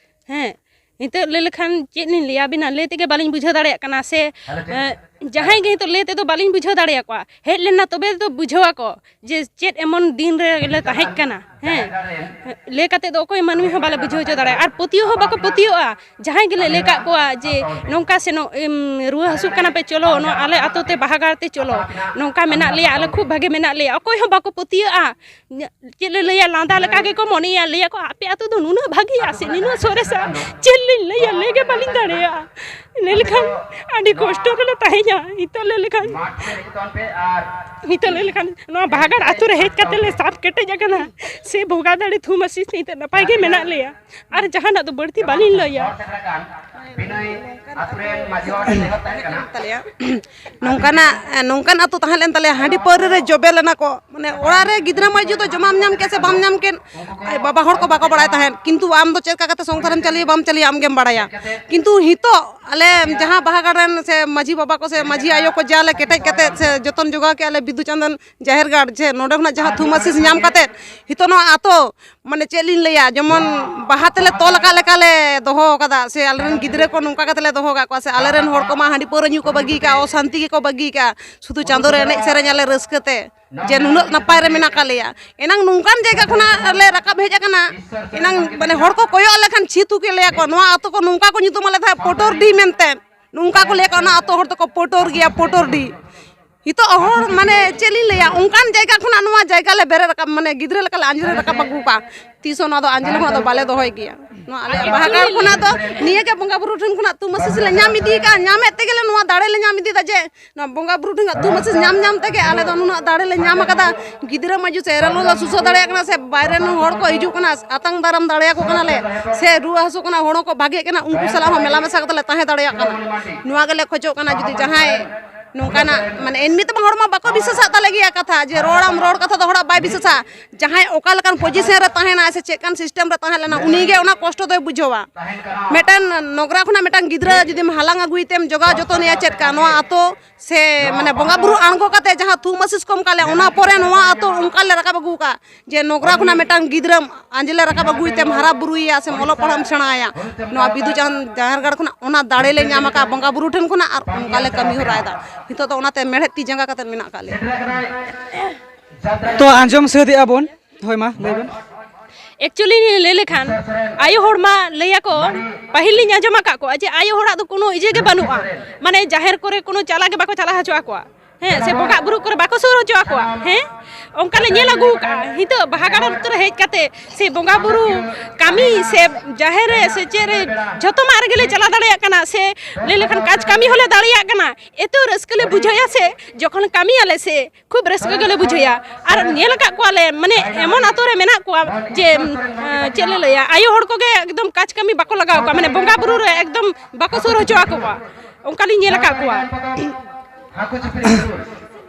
ᱦᱮᱸ, ᱱᱤᱛᱚᱜ ᱞᱟᱹᱭ ᱞᱮᱠᱷᱟᱱ ᱪᱮᱫ ᱞᱤᱧ ᱞᱟᱹᱭᱟ ᱟᱹᱵᱤᱱᱟ, ᱞᱟᱹᱭ ᱛᱮᱜᱮ ᱵᱟᱹᱞᱤᱧ ᱵᱩᱡᱷᱟᱹᱣ ᱫᱟᱲᱮᱭᱟᱜ ᱠᱟᱱᱟ ᱥᱮ, ᱮᱸ, ᱡᱟᱦᱟᱸᱭ ᱜᱮ ᱱᱤᱛᱚᱜ ᱞᱟᱹᱭ ᱛᱮᱫᱚ ᱵᱟᱹᱞᱤᱧ ᱵᱩᱡᱷᱟᱹᱣ ᱫᱟᱲᱮᱭᱟᱠᱚᱣᱟ, ᱦᱮᱡ ᱞᱮᱱᱟ ᱛᱚᱵᱮ ᱫᱚ ᱵᱩᱡᱷᱟᱹᱣ ᱟᱠᱚ ᱡᱮ ᱪᱮᱫ ᱮᱢᱚᱱ ᱫᱤᱱ ᱨᱮ ᱞᱮ ᱛᱟᱦᱮᱸ ᱠᱟᱱᱟ᱾ ᱦᱮᱸ, ᱞᱟᱹᱭ ᱠᱟᱛᱮ ᱫᱚ ᱚᱠᱚᱭ ᱢᱟᱹᱱᱢᱤ ᱦᱚᱸ ᱵᱟᱞᱮ ᱵᱩᱡᱷᱟᱹᱣ ᱦᱚᱪᱚ ᱫᱟᱲᱮᱭᱟᱜᱼᱟ, ᱟᱨ ᱯᱟᱹᱛᱭᱟᱹᱣ ᱦᱚᱸ ᱵᱟᱠᱚ ᱯᱟᱹᱛᱭᱟᱹᱣᱼᱟ᱾ ᱡᱟᱦᱟᱸᱭ ᱜᱮᱞᱮ ᱞᱟᱹᱭ ᱠᱟᱜ ᱠᱚᱣᱟ ᱡᱮ ᱱᱚᱝᱠᱟ ᱥᱮ ᱱᱚ-, ᱮᱢ, ᱨᱩᱣᱟᱹ ᱦᱟᱹᱥᱩᱜ ᱠᱟᱱᱟ ᱯᱮ, ᱪᱚᱞᱚ ᱱᱚᱣᱟ ᱟᱞᱮ ᱟᱛᱳ ᱛᱮ ᱵᱟᱦᱟ ᱜᱟᱲ ᱛᱮ ᱪᱚᱞᱚ, ᱱᱚᱝᱠᱟ ᱢᱮᱱᱟᱜ ᱞᱮᱭᱟ, ᱟᱞᱮ ᱠᱷᱩᱵ ᱵᱷᱟᱜᱮ ᱢᱮᱱᱟᱜ ᱞᱮᱭᱟ, ᱚᱠᱚᱭ ᱦᱚᱸ ᱵᱟᱠᱚ ᱯᱟᱹᱛᱭᱟᱹᱜᱼᱟ᱾ ᱪᱮᱫ ᱞᱮ ᱞᱟᱹᱭᱟ, ᱞᱟᱸᱫᱟ ᱞᱮᱠᱟ ᱜᱮᱠᱚ ᱢᱚᱱᱮᱭᱟ, ᱞᱟᱹᱭᱟ ᱠᱚ, "ᱟᱯᱮ ᱟᱹᱛᱩ ᱫᱚ ᱱᱩᱱᱟᱹᱜ ᱵᱷᱟᱹᱜᱤᱭᱟ ᱥᱮ ᱱᱩᱱᱟᱹᱜ ᱥᱚᱨᱮᱥᱟ?" ᱪᱮᱫ ᱞᱤᱧ ᱞᱟᱹᱭᱟ, ᱞᱟᱹᱭ ᱜᱮ ᱵᱟᱹᱞᱤᱧ ᱫᱟᱲᱮᱭᱟᱜᱼᱟ᱾ ᱞᱟᱹᱭ ᱞᱮᱠᱷᱟᱱ ᱟᱹᱰᱤ ᱠᱚᱥᱴᱚ ᱨᱮᱞᱮ ᱛᱟᱦᱮᱸᱭᱟ᱾ ᱱᱤᱛᱚᱜ ᱞᱟᱹᱭ ᱞᱮᱠᱷᱟᱱ, ᱱᱤᱛᱚᱜ ᱞᱟᱹᱭ ᱞᱮᱠᱷᱟᱱ ᱱᱚᱣᱟ ᱵᱟᱦᱟᱜᱟᱲ ᱟᱹᱛᱩ ᱨᱮ ᱦᱮᱡ ᱠᱟᱛᱮ ᱞᱮ ᱥᱟᱵ ᱠᱮᱴᱮᱡ ᱟᱠᱟᱱᱟ᱾ ᱥᱮ ᱵᱚᱸᱜᱟ ᱫᱟᱲᱮ ᱛᱷᱩᱢ ᱟᱥᱤᱥ ᱛᱮ ᱱᱤᱛᱚᱜ ᱱᱟᱯᱟᱭ ᱜᱮ ᱢᱮᱱᱟᱜ ᱞᱮᱭᱟ᱾ ᱟᱨ ᱡᱟᱦᱟᱱᱟᱜ ᱫᱚ ᱵᱟᱹᱲᱛᱤ ᱵᱟᱹᱞᱤᱧ ᱞᱟᱹᱭᱟ᱾ ᱱᱚᱝᱠᱟᱱᱟᱜ, ᱱᱚᱝᱠᱟᱱ ᱟᱹᱛᱩ ᱛᱟᱦᱮᱸ ᱞᱮᱱ ᱛᱟᱞᱮᱭᱟ, ᱦᱟᱺᱰᱤ ᱯᱟᱹᱣᱨᱟᱹ ᱨᱮ ᱡᱚᱵᱮ ᱞᱮᱱᱟ ᱠᱚ᱾ ᱢᱟᱱᱮ, ᱚᱲᱟᱜ ᱨᱮ ᱜᱤᱫᱽᱨᱟᱹ ᱢᱟᱹᱭᱡᱩ ᱫᱚ ᱡᱚᱢᱟᱢ ᱧᱟᱢ ᱠᱮᱫ ᱥᱮ ᱵᱟᱢ ᱧᱟᱢ ᱠᱮᱫ, ᱟᱡ ᱵᱟᱵᱟ ᱦᱚᱲ ᱠᱚ ᱵᱟᱠᱚ ᱵᱟᱲᱟᱭ ᱛᱟᱦᱮᱸᱫ, ᱠᱤᱱᱛᱩ ᱟᱢ ᱫᱚ ᱪᱮᱫ ᱞᱮᱠᱟ ᱠᱟᱛᱮ ᱥᱚᱝᱥᱟᱨᱮᱢ ᱪᱟᱹᱞᱩᱭᱟ ᱵᱟᱢ ᱪᱟᱹᱞᱩᱭᱟ ᱟᱢ ᱜᱮᱢ ᱵᱟᱲᱟᱭᱟ᱾ ᱠᱤᱱᱛᱩ ᱱᱤᱛᱚᱜ ᱟᱞᱮ ᱡᱟᱦᱟᱸ ᱵᱟᱦᱟ ᱜᱟᱲ ᱨᱮᱱ ᱥᱮ ᱢᱟᱹᱡᱷᱤ ᱵᱟᱵᱟ ᱠᱚ ᱥᱮ ᱢᱟᱹᱡᱷᱤ ᱟᱭᱳ ᱠᱚ ᱡᱟ ᱞᱮ ᱠᱮᱴᱮᱡ ᱠᱟᱛᱮ ᱥᱮ ᱡᱚᱛᱚᱱ ᱡᱚᱜᱟᱣ ᱠᱮᱜᱼᱟ ᱞᱮ ᱵᱤᱫᱩ ᱪᱟᱸᱫᱟᱱ ᱡᱟᱦᱮᱨ ᱜᱟᱲ, ᱡᱮ ᱱᱚᱸᱰᱮ ᱠᱷᱚᱱᱟᱜ ᱡᱟᱦᱟᱸ ᱛᱷᱩᱢ ᱟᱥᱤᱥ ᱧᱟᱢ ᱠᱟᱛᱮ ᱱᱤᱛᱚᱜ ᱱᱚᱣᱟ ᱟᱛᱳ, ᱢᱟᱱᱮ, ᱪᱮᱫ ᱞᱤᱧ ᱞᱟᱹᱭᱟ, ᱡᱮᱢᱚᱱ ᱵᱟᱦᱟ ᱛᱮᱞᱮ ᱛᱚᱞ ᱟᱠᱟᱫ ᱞᱮᱠᱟ ᱞᱮ ᱫᱚᱦᱚ ᱟᱠᱟᱫᱟ, ᱥᱮ ᱟᱞᱮᱨᱮᱱ ᱜᱤᱫᱽᱨᱟᱹ ᱠᱚ ᱱᱚᱝᱠᱟ ᱠᱟᱛᱮ ᱞᱮ ᱫᱚᱦᱚ ᱟᱠᱟᱫ ᱠᱚᱣᱟ, ᱥᱮ ᱟᱞᱮᱨᱮᱱ ᱦᱚᱲ ᱠᱚᱢᱟ ᱦᱟᱺᱰᱤ ᱯᱟᱹᱣᱨᱟᱹ ᱧᱩ ᱠᱚ ᱵᱟᱹᱜᱤ ᱟᱠᱟᱫᱼᱟ, ᱚᱥᱟᱱᱛᱤ ᱜᱮᱠᱚ ᱵᱟᱹᱜᱤ ᱟᱠᱟᱫᱼᱟ, ᱥᱩᱫᱷᱩ ᱪᱟᱸᱫᱳ ᱨᱮ ᱮᱱᱮᱡ ᱥᱮᱨᱮᱧ ᱟᱞᱮ ᱨᱟᱹᱥᱠᱟᱹ ᱛᱮ, ᱡᱮ ᱱᱩᱱᱟᱹᱜ ᱱᱟᱯᱟᱭ ᱨᱮ ᱢᱮᱱᱟᱜ ᱟᱠᱟᱫ ᱞᱮᱭᱟ᱾ ᱮᱱᱟᱝ ᱱᱚᱝᱠᱟᱱ ᱡᱟᱭᱜᱟ ᱠᱷᱚᱱᱟᱜ ᱞᱮ ᱨᱟᱠᱟᱵ ᱦᱮᱡ ᱟᱠᱟᱱᱟ, ᱮᱱᱟᱝ, ᱢᱟᱱᱮ, ᱦᱚᱲ ᱠᱚ ᱠᱚᱭᱚᱜ ᱞᱮᱠᱷᱟᱱ ᱪᱷᱤ ᱛᱷᱩ ᱠᱚ ᱞᱟᱹᱭ ᱟᱠᱚ, ᱱᱚᱣᱟ ᱟᱛᱳ ᱠᱚ ᱱᱚᱝᱠᱟ ᱠᱚ ᱧᱩᱛᱩᱢ ᱟᱞᱮ ᱛᱟᱦᱮᱸᱫ, ᱯᱚᱴᱚᱨᱰᱤ ᱢᱮᱱᱛᱮ᱾ ᱱᱚᱝᱠᱟ ᱠᱚ ᱞᱟᱹᱭ ᱟᱠᱚ, ᱚᱱᱟ ᱟᱛᱳ ᱦᱚᱲ ᱫᱚᱠᱚ ᱯᱚᱴᱚᱨ ᱜᱮᱭᱟ, ᱯᱚᱴᱚᱨᱰᱤ᱾ ᱱᱤᱛᱚᱜ ᱦᱚᱲ, ᱢᱟᱱᱮ, ᱪᱮᱫ ᱞᱤᱧ ᱞᱟᱹᱭᱟ, ᱚᱱᱠᱟᱱ ᱡᱟᱭᱜᱟ ᱠᱷᱚᱱᱟᱜ ᱱᱚᱣᱟ ᱡᱟᱭᱜᱟ ᱞᱮ ᱵᱮᱨᱮᱫ ᱨᱟᱠᱟᱵ, ᱢᱟᱱᱮ, ᱜᱤᱫᱽᱨᱟᱹ ᱞᱮᱠᱟᱞᱮ ᱟᱸᱡᱽᱞᱮ ᱨᱟᱠᱟᱵ ᱟᱹᱜᱩ ᱠᱚᱣᱟ᱾ ᱛᱤᱥ ᱦᱚᱸ ᱱᱚᱣᱟ ᱫᱚ ᱟᱸᱡᱽᱞᱮ ᱠᱷᱚᱱᱟᱜ ᱫᱚ ᱵᱟᱞᱮ ᱫᱚᱦᱚᱭ ᱜᱮᱭᱟ᱾ ᱱᱚᱣᱟ ᱟᱞᱮᱭᱟᱜ ᱵᱟᱦᱟ ᱜᱟᱲ ᱠᱷᱚᱱᱟᱜ ᱫᱚ ᱱᱤᱭᱟᱹ ᱜᱮ ᱵᱚᱸᱜᱟ ᱵᱩᱨᱩ ᱴᱷᱮᱱ ᱠᱷᱚᱱᱟᱜ ᱛᱩᱢ ᱟᱹᱥᱤᱥ ᱞᱮ ᱧᱟᱢ ᱤᱫᱤ ᱠᱟᱜᱼᱟ᱾ ᱧᱟᱢᱮᱫ ᱛᱮᱜᱮ ᱞᱮ ᱱᱚᱣᱟ ᱫᱟᱲᱮ ᱞᱮ ᱧᱟᱢ ᱤᱫᱤᱭᱮᱫᱟ, ᱡᱮ ᱱᱚᱣᱟ ᱵᱚᱸᱜᱟ ᱵᱩᱨᱩ ᱴᱷᱮᱱ ᱠᱷᱚᱱᱟᱜ ᱛᱩᱢ ᱟᱹᱥᱤᱥ ᱧᱟᱢ ᱧᱟᱢ ᱛᱮᱜᱮ ᱟᱞᱮ ᱫᱚ ᱱᱩᱱᱟᱹᱜ ᱫᱟᱲᱮ ᱞᱮ ᱧᱟᱢ ᱟᱠᱟᱫᱟ᱾ ᱜᱤᱫᱽᱨᱟᱹ ᱢᱟᱹᱡᱩ ᱥᱮ ᱮᱨᱮᱞ ᱫᱚ ᱥᱩᱥᱟᱹ ᱫᱟᱲᱮᱭᱟᱜ ᱠᱟᱱᱟ, ᱥᱮ ᱵᱟᱭᱨᱮ ᱨᱮᱱ ᱦᱚᱲ ᱠᱚ ᱦᱤᱡᱩᱜ ᱠᱟᱱᱟ, ᱟᱛᱟᱝ ᱫᱟᱨᱟᱢ ᱫᱟᱲᱮᱭᱟᱠᱚ ᱠᱟᱱᱟᱞᱮ, ᱥᱮ ᱨᱩᱣᱟᱹ ᱦᱟᱹᱥᱩ ᱠᱟᱱᱟ ᱦᱚᱲ ᱦᱚᱸᱠᱚ ᱵᱷᱟᱜᱮᱜ ᱠᱟᱱᱟ, ᱩᱱᱠᱩ ᱥᱟᱞᱟᱜ ᱦᱚᱸ ᱢᱮᱞᱟ ᱢᱮᱥᱟ ᱠᱟᱛᱮ ᱞᱮ ᱛᱟᱦᱮᱸ ᱫᱟᱲᱮᱭᱟᱜ ᱠᱟᱱᱟ᱾ ᱱᱚᱣᱟ ᱜᱮᱞᱮ ᱠᱷᱚᱡᱚᱜ ᱠᱟᱱᱟ, ᱡᱩᱫᱤ ᱡᱟᱦᱟᱸᱭ ᱱᱚᱝᱠᱟᱱᱟᱜ ᱢᱟᱱᱮ ᱮᱢᱱᱤ ᱛᱮᱢᱟ ᱦᱚᱲ ᱢᱟ ᱵᱟᱠᱚ ᱵᱤᱥᱥᱟᱥᱟᱜ ᱛᱟᱞᱮ ᱜᱮᱭᱟ ᱠᱟᱛᱷᱟ, ᱡᱮ ᱨᱚᱲᱟᱢ ᱨᱚᱲ ᱠᱟᱛᱷᱟ ᱫᱚ ᱦᱚᱲᱟᱜ ᱵᱟᱭ ᱵᱤᱥᱥᱟᱥᱟ᱾ ᱡᱟᱦᱟᱸᱭ ᱚᱠᱟ ᱞᱮᱠᱟᱱ ᱯᱚᱡᱤᱥᱚᱱ ᱨᱮ ᱛᱟᱦᱮᱱᱟ ᱥᱮ ᱪᱮᱫ ᱠᱟᱱ ᱥᱤᱥᱴᱮᱢ ᱨᱮ ᱛᱟᱦᱮᱸ ᱞᱮᱱᱟ, ᱩᱱᱤ ᱜᱮ ᱚᱱᱟ ᱠᱚᱥᱴᱚ ᱫᱚᱭ ᱵᱩᱡᱷᱟᱹᱣᱟ᱾ ᱢᱤᱫᱴᱟᱝ ᱱᱚᱜᱽᱨᱟ ᱠᱷᱚᱱᱟᱜ ᱢᱤᱫᱴᱟᱝ ᱜᱤᱫᱽᱨᱟᱹ ᱡᱩᱫᱤᱢ ᱦᱟᱞᱟᱝ ᱟᱹᱜᱩᱭ ᱛᱮᱢ ᱡᱚᱜᱟᱣ ᱡᱚᱛᱚᱱᱮᱭᱟ ᱪᱮᱫ ᱠᱟ, ᱱᱚᱣᱟ ᱟᱛᱳ ᱥᱮ ᱢᱟᱱᱮ ᱵᱚᱸᱜᱟ ᱵᱩᱨᱩ ᱟᱬᱜᱚ ᱠᱟᱛᱮ ᱡᱟᱦᱟᱸ ᱛᱷᱩᱢ ᱟᱹᱥᱤᱥ ᱠᱚ ᱮᱢ ᱠᱟᱜ ᱞᱮ, ᱚᱱᱟ ᱯᱚᱨᱮ ᱱᱚᱣᱟ ᱟᱛᱳ ᱚᱱᱠᱟ ᱞᱮ ᱨᱟᱠᱟᱵ ᱟᱹᱜᱩ ᱠᱟᱜᱼᱟ᱾ ᱡᱮ ᱱᱚᱜᱽᱨᱟ ᱠᱷᱚᱱᱟᱜ ᱢᱤᱫᱴᱟᱝ ᱜᱤᱫᱽᱨᱟᱹᱢ ᱟᱸᱡᱽᱞᱮ ᱨᱟᱠᱟᱵ ᱟᱹᱜᱩᱭ ᱛᱮᱢ ᱦᱟᱨᱟ ᱵᱩᱨᱩᱭᱮᱭᱟ ᱥᱮᱢ ᱚᱞᱚᱜ ᱯᱟᱲᱦᱟᱜ ᱮᱢ ᱥᱮᱬᱟᱭᱟ, ᱱᱚᱣᱟ ᱵᱤᱫᱩ ᱪᱟᱸᱫᱟᱱ ᱡᱟᱦᱮᱨ ᱜᱟᱲ ᱠᱷᱚᱱᱟᱜ ᱚᱱᱟ ᱫᱟᱲᱮ ᱞᱮ ᱧᱟᱢ ᱟᱠᱟᱫ ᱵᱚᱸᱜᱟ ᱵᱩᱨᱩ ᱴᱷᱮᱱ ᱠᱷᱚᱱᱟᱜ, ᱟᱨ ᱚᱱᱠᱟ ᱞᱮ ᱠᱟᱹᱢᱤ ᱦᱚᱨᱟᱭᱮᱫᱟ᱾ ᱱᱤᱛᱚᱜ ᱫᱚ ᱚᱱᱟᱛᱮ ᱢᱮᱲᱦᱮᱫ ᱛᱤ ᱡᱟᱸᱜᱟ ᱠᱟᱛᱮ ᱢᱮᱱᱟᱜ ᱟᱠᱟᱫ ᱞᱮᱭᱟ᱾ ᱛᱚ ᱟᱸᱡᱚᱢ ᱥᱟᱹᱛ ᱮᱜᱼᱟ ᱵᱚᱱ᱾ ᱦᱳᱭ, ᱢᱟ ᱞᱟᱹᱭ ᱵᱮᱱ᱾ ᱮᱠᱪᱩᱭᱮᱞᱤ ᱞᱟᱹᱭ ᱞᱮᱠᱷᱟᱱ ᱟᱭᱳ ᱦᱚᱲ ᱢᱟ ᱞᱟᱹᱭᱟᱠᱚ, ᱯᱟᱹᱦᱤᱞ ᱞᱤᱧ ᱟᱸᱡᱚᱢ ᱟᱠᱟᱫ ᱠᱚᱣᱟ ᱡᱮ ᱟᱭᱳ ᱦᱚᱲᱟᱜ ᱫᱚ ᱠᱳᱱᱳ ᱤᱭᱟᱹ ᱜᱮ ᱵᱟᱹᱱᱩᱜᱼᱟ, ᱢᱟᱱᱮ ᱡᱟᱦᱮᱨ ᱠᱚᱨᱮ ᱠᱳᱱᱳ ᱪᱟᱞᱟᱣ ᱜᱮ ᱵᱟᱠᱚ ᱪᱟᱞᱟᱣ ᱦᱚᱪᱚ ᱟᱠᱚᱣᱟ, ᱦᱮᱸ, ᱥᱮ ᱵᱚᱸᱜᱟ ᱵᱩᱨᱩ ᱠᱚᱨᱮ ᱵᱟᱠᱚ ᱥᱩᱨ ᱦᱚᱪᱚ ᱟᱠᱚᱣᱟ᱾ ᱦᱮᱸ, ᱚᱱᱠᱟ ᱞᱮ ᱧᱮᱞ ᱟᱹᱜᱩ ᱟᱠᱟᱫᱼᱟ᱾ ᱱᱤᱛᱚᱜ ᱵᱟᱦᱟ ᱜᱟᱲ ᱨᱮ ᱦᱮᱡ ᱠᱟᱛᱮ ᱥᱮ ᱵᱚᱸᱜᱟ ᱵᱩᱨᱩ ᱠᱟᱹᱢᱤ ᱥᱮ ᱡᱟᱦᱮᱨ ᱨᱮ ᱥᱮ ᱪᱮᱫ ᱨᱮ ᱡᱷᱚᱛᱚᱢᱟᱜ ᱨᱮᱜᱮ ᱞᱮ ᱪᱟᱞᱟᱣ ᱫᱟᱲᱮᱭᱟᱜ ᱠᱟᱱᱟ, ᱥᱮ ᱞᱟᱹᱭ ᱞᱮᱠᱷᱟᱱ ᱠᱟᱡᱽ ᱠᱟᱹᱢᱤ ᱦᱚᱸᱞᱮ ᱫᱟᱲᱮᱭᱟᱜ ᱠᱟᱱᱟ᱾ ᱮᱛᱚ ᱨᱟᱹᱥᱠᱟᱹ ᱞᱮ ᱵᱩᱡᱷᱟᱹᱣᱟ ᱥᱮ ᱡᱚᱠᱷᱚᱱ ᱠᱟᱹᱢᱤᱭᱟᱞᱮ ᱥᱮ ᱠᱷᱩᱵ ᱨᱟᱹᱥᱠᱟᱹ ᱜᱮᱞᱮ ᱵᱩᱡᱷᱟᱹᱣᱟ᱾ ᱟᱨ ᱧᱮᱞ ᱟᱠᱟᱫ ᱠᱚᱣᱟᱞᱮ, ᱢᱟᱱᱮ ᱮᱢᱚᱱ ᱟᱛᱳ ᱨᱮ ᱢᱮᱱᱟᱜ ᱠᱚᱣᱟ ᱡᱮ, ᱩᱢ, ᱟᱸ, ᱪᱮᱫ ᱞᱮ ᱞᱟᱹᱭᱟ, ᱟᱭᱳ ᱦᱚᱲ ᱠᱚᱜᱮ ᱮᱠᱫᱚᱢ ᱠᱟᱡᱽ ᱠᱟᱹᱢᱤ ᱵᱟᱠᱚ ᱞᱟᱜᱟᱣ ᱠᱚᱣᱟ, ᱢᱟᱱᱮ ᱵᱚᱸᱜᱟ ᱵᱩᱨᱩ ᱨᱮ ᱮᱠᱫᱚᱢ ᱵᱟᱠᱚ ᱥᱩᱨ ᱦᱚᱪᱚ ᱟᱠᱚᱣᱟ, ᱚᱱᱠᱟᱞᱤᱧ ᱧᱮᱞ ᱟᱠᱟᱫ ᱠᱚᱣᱟ᱾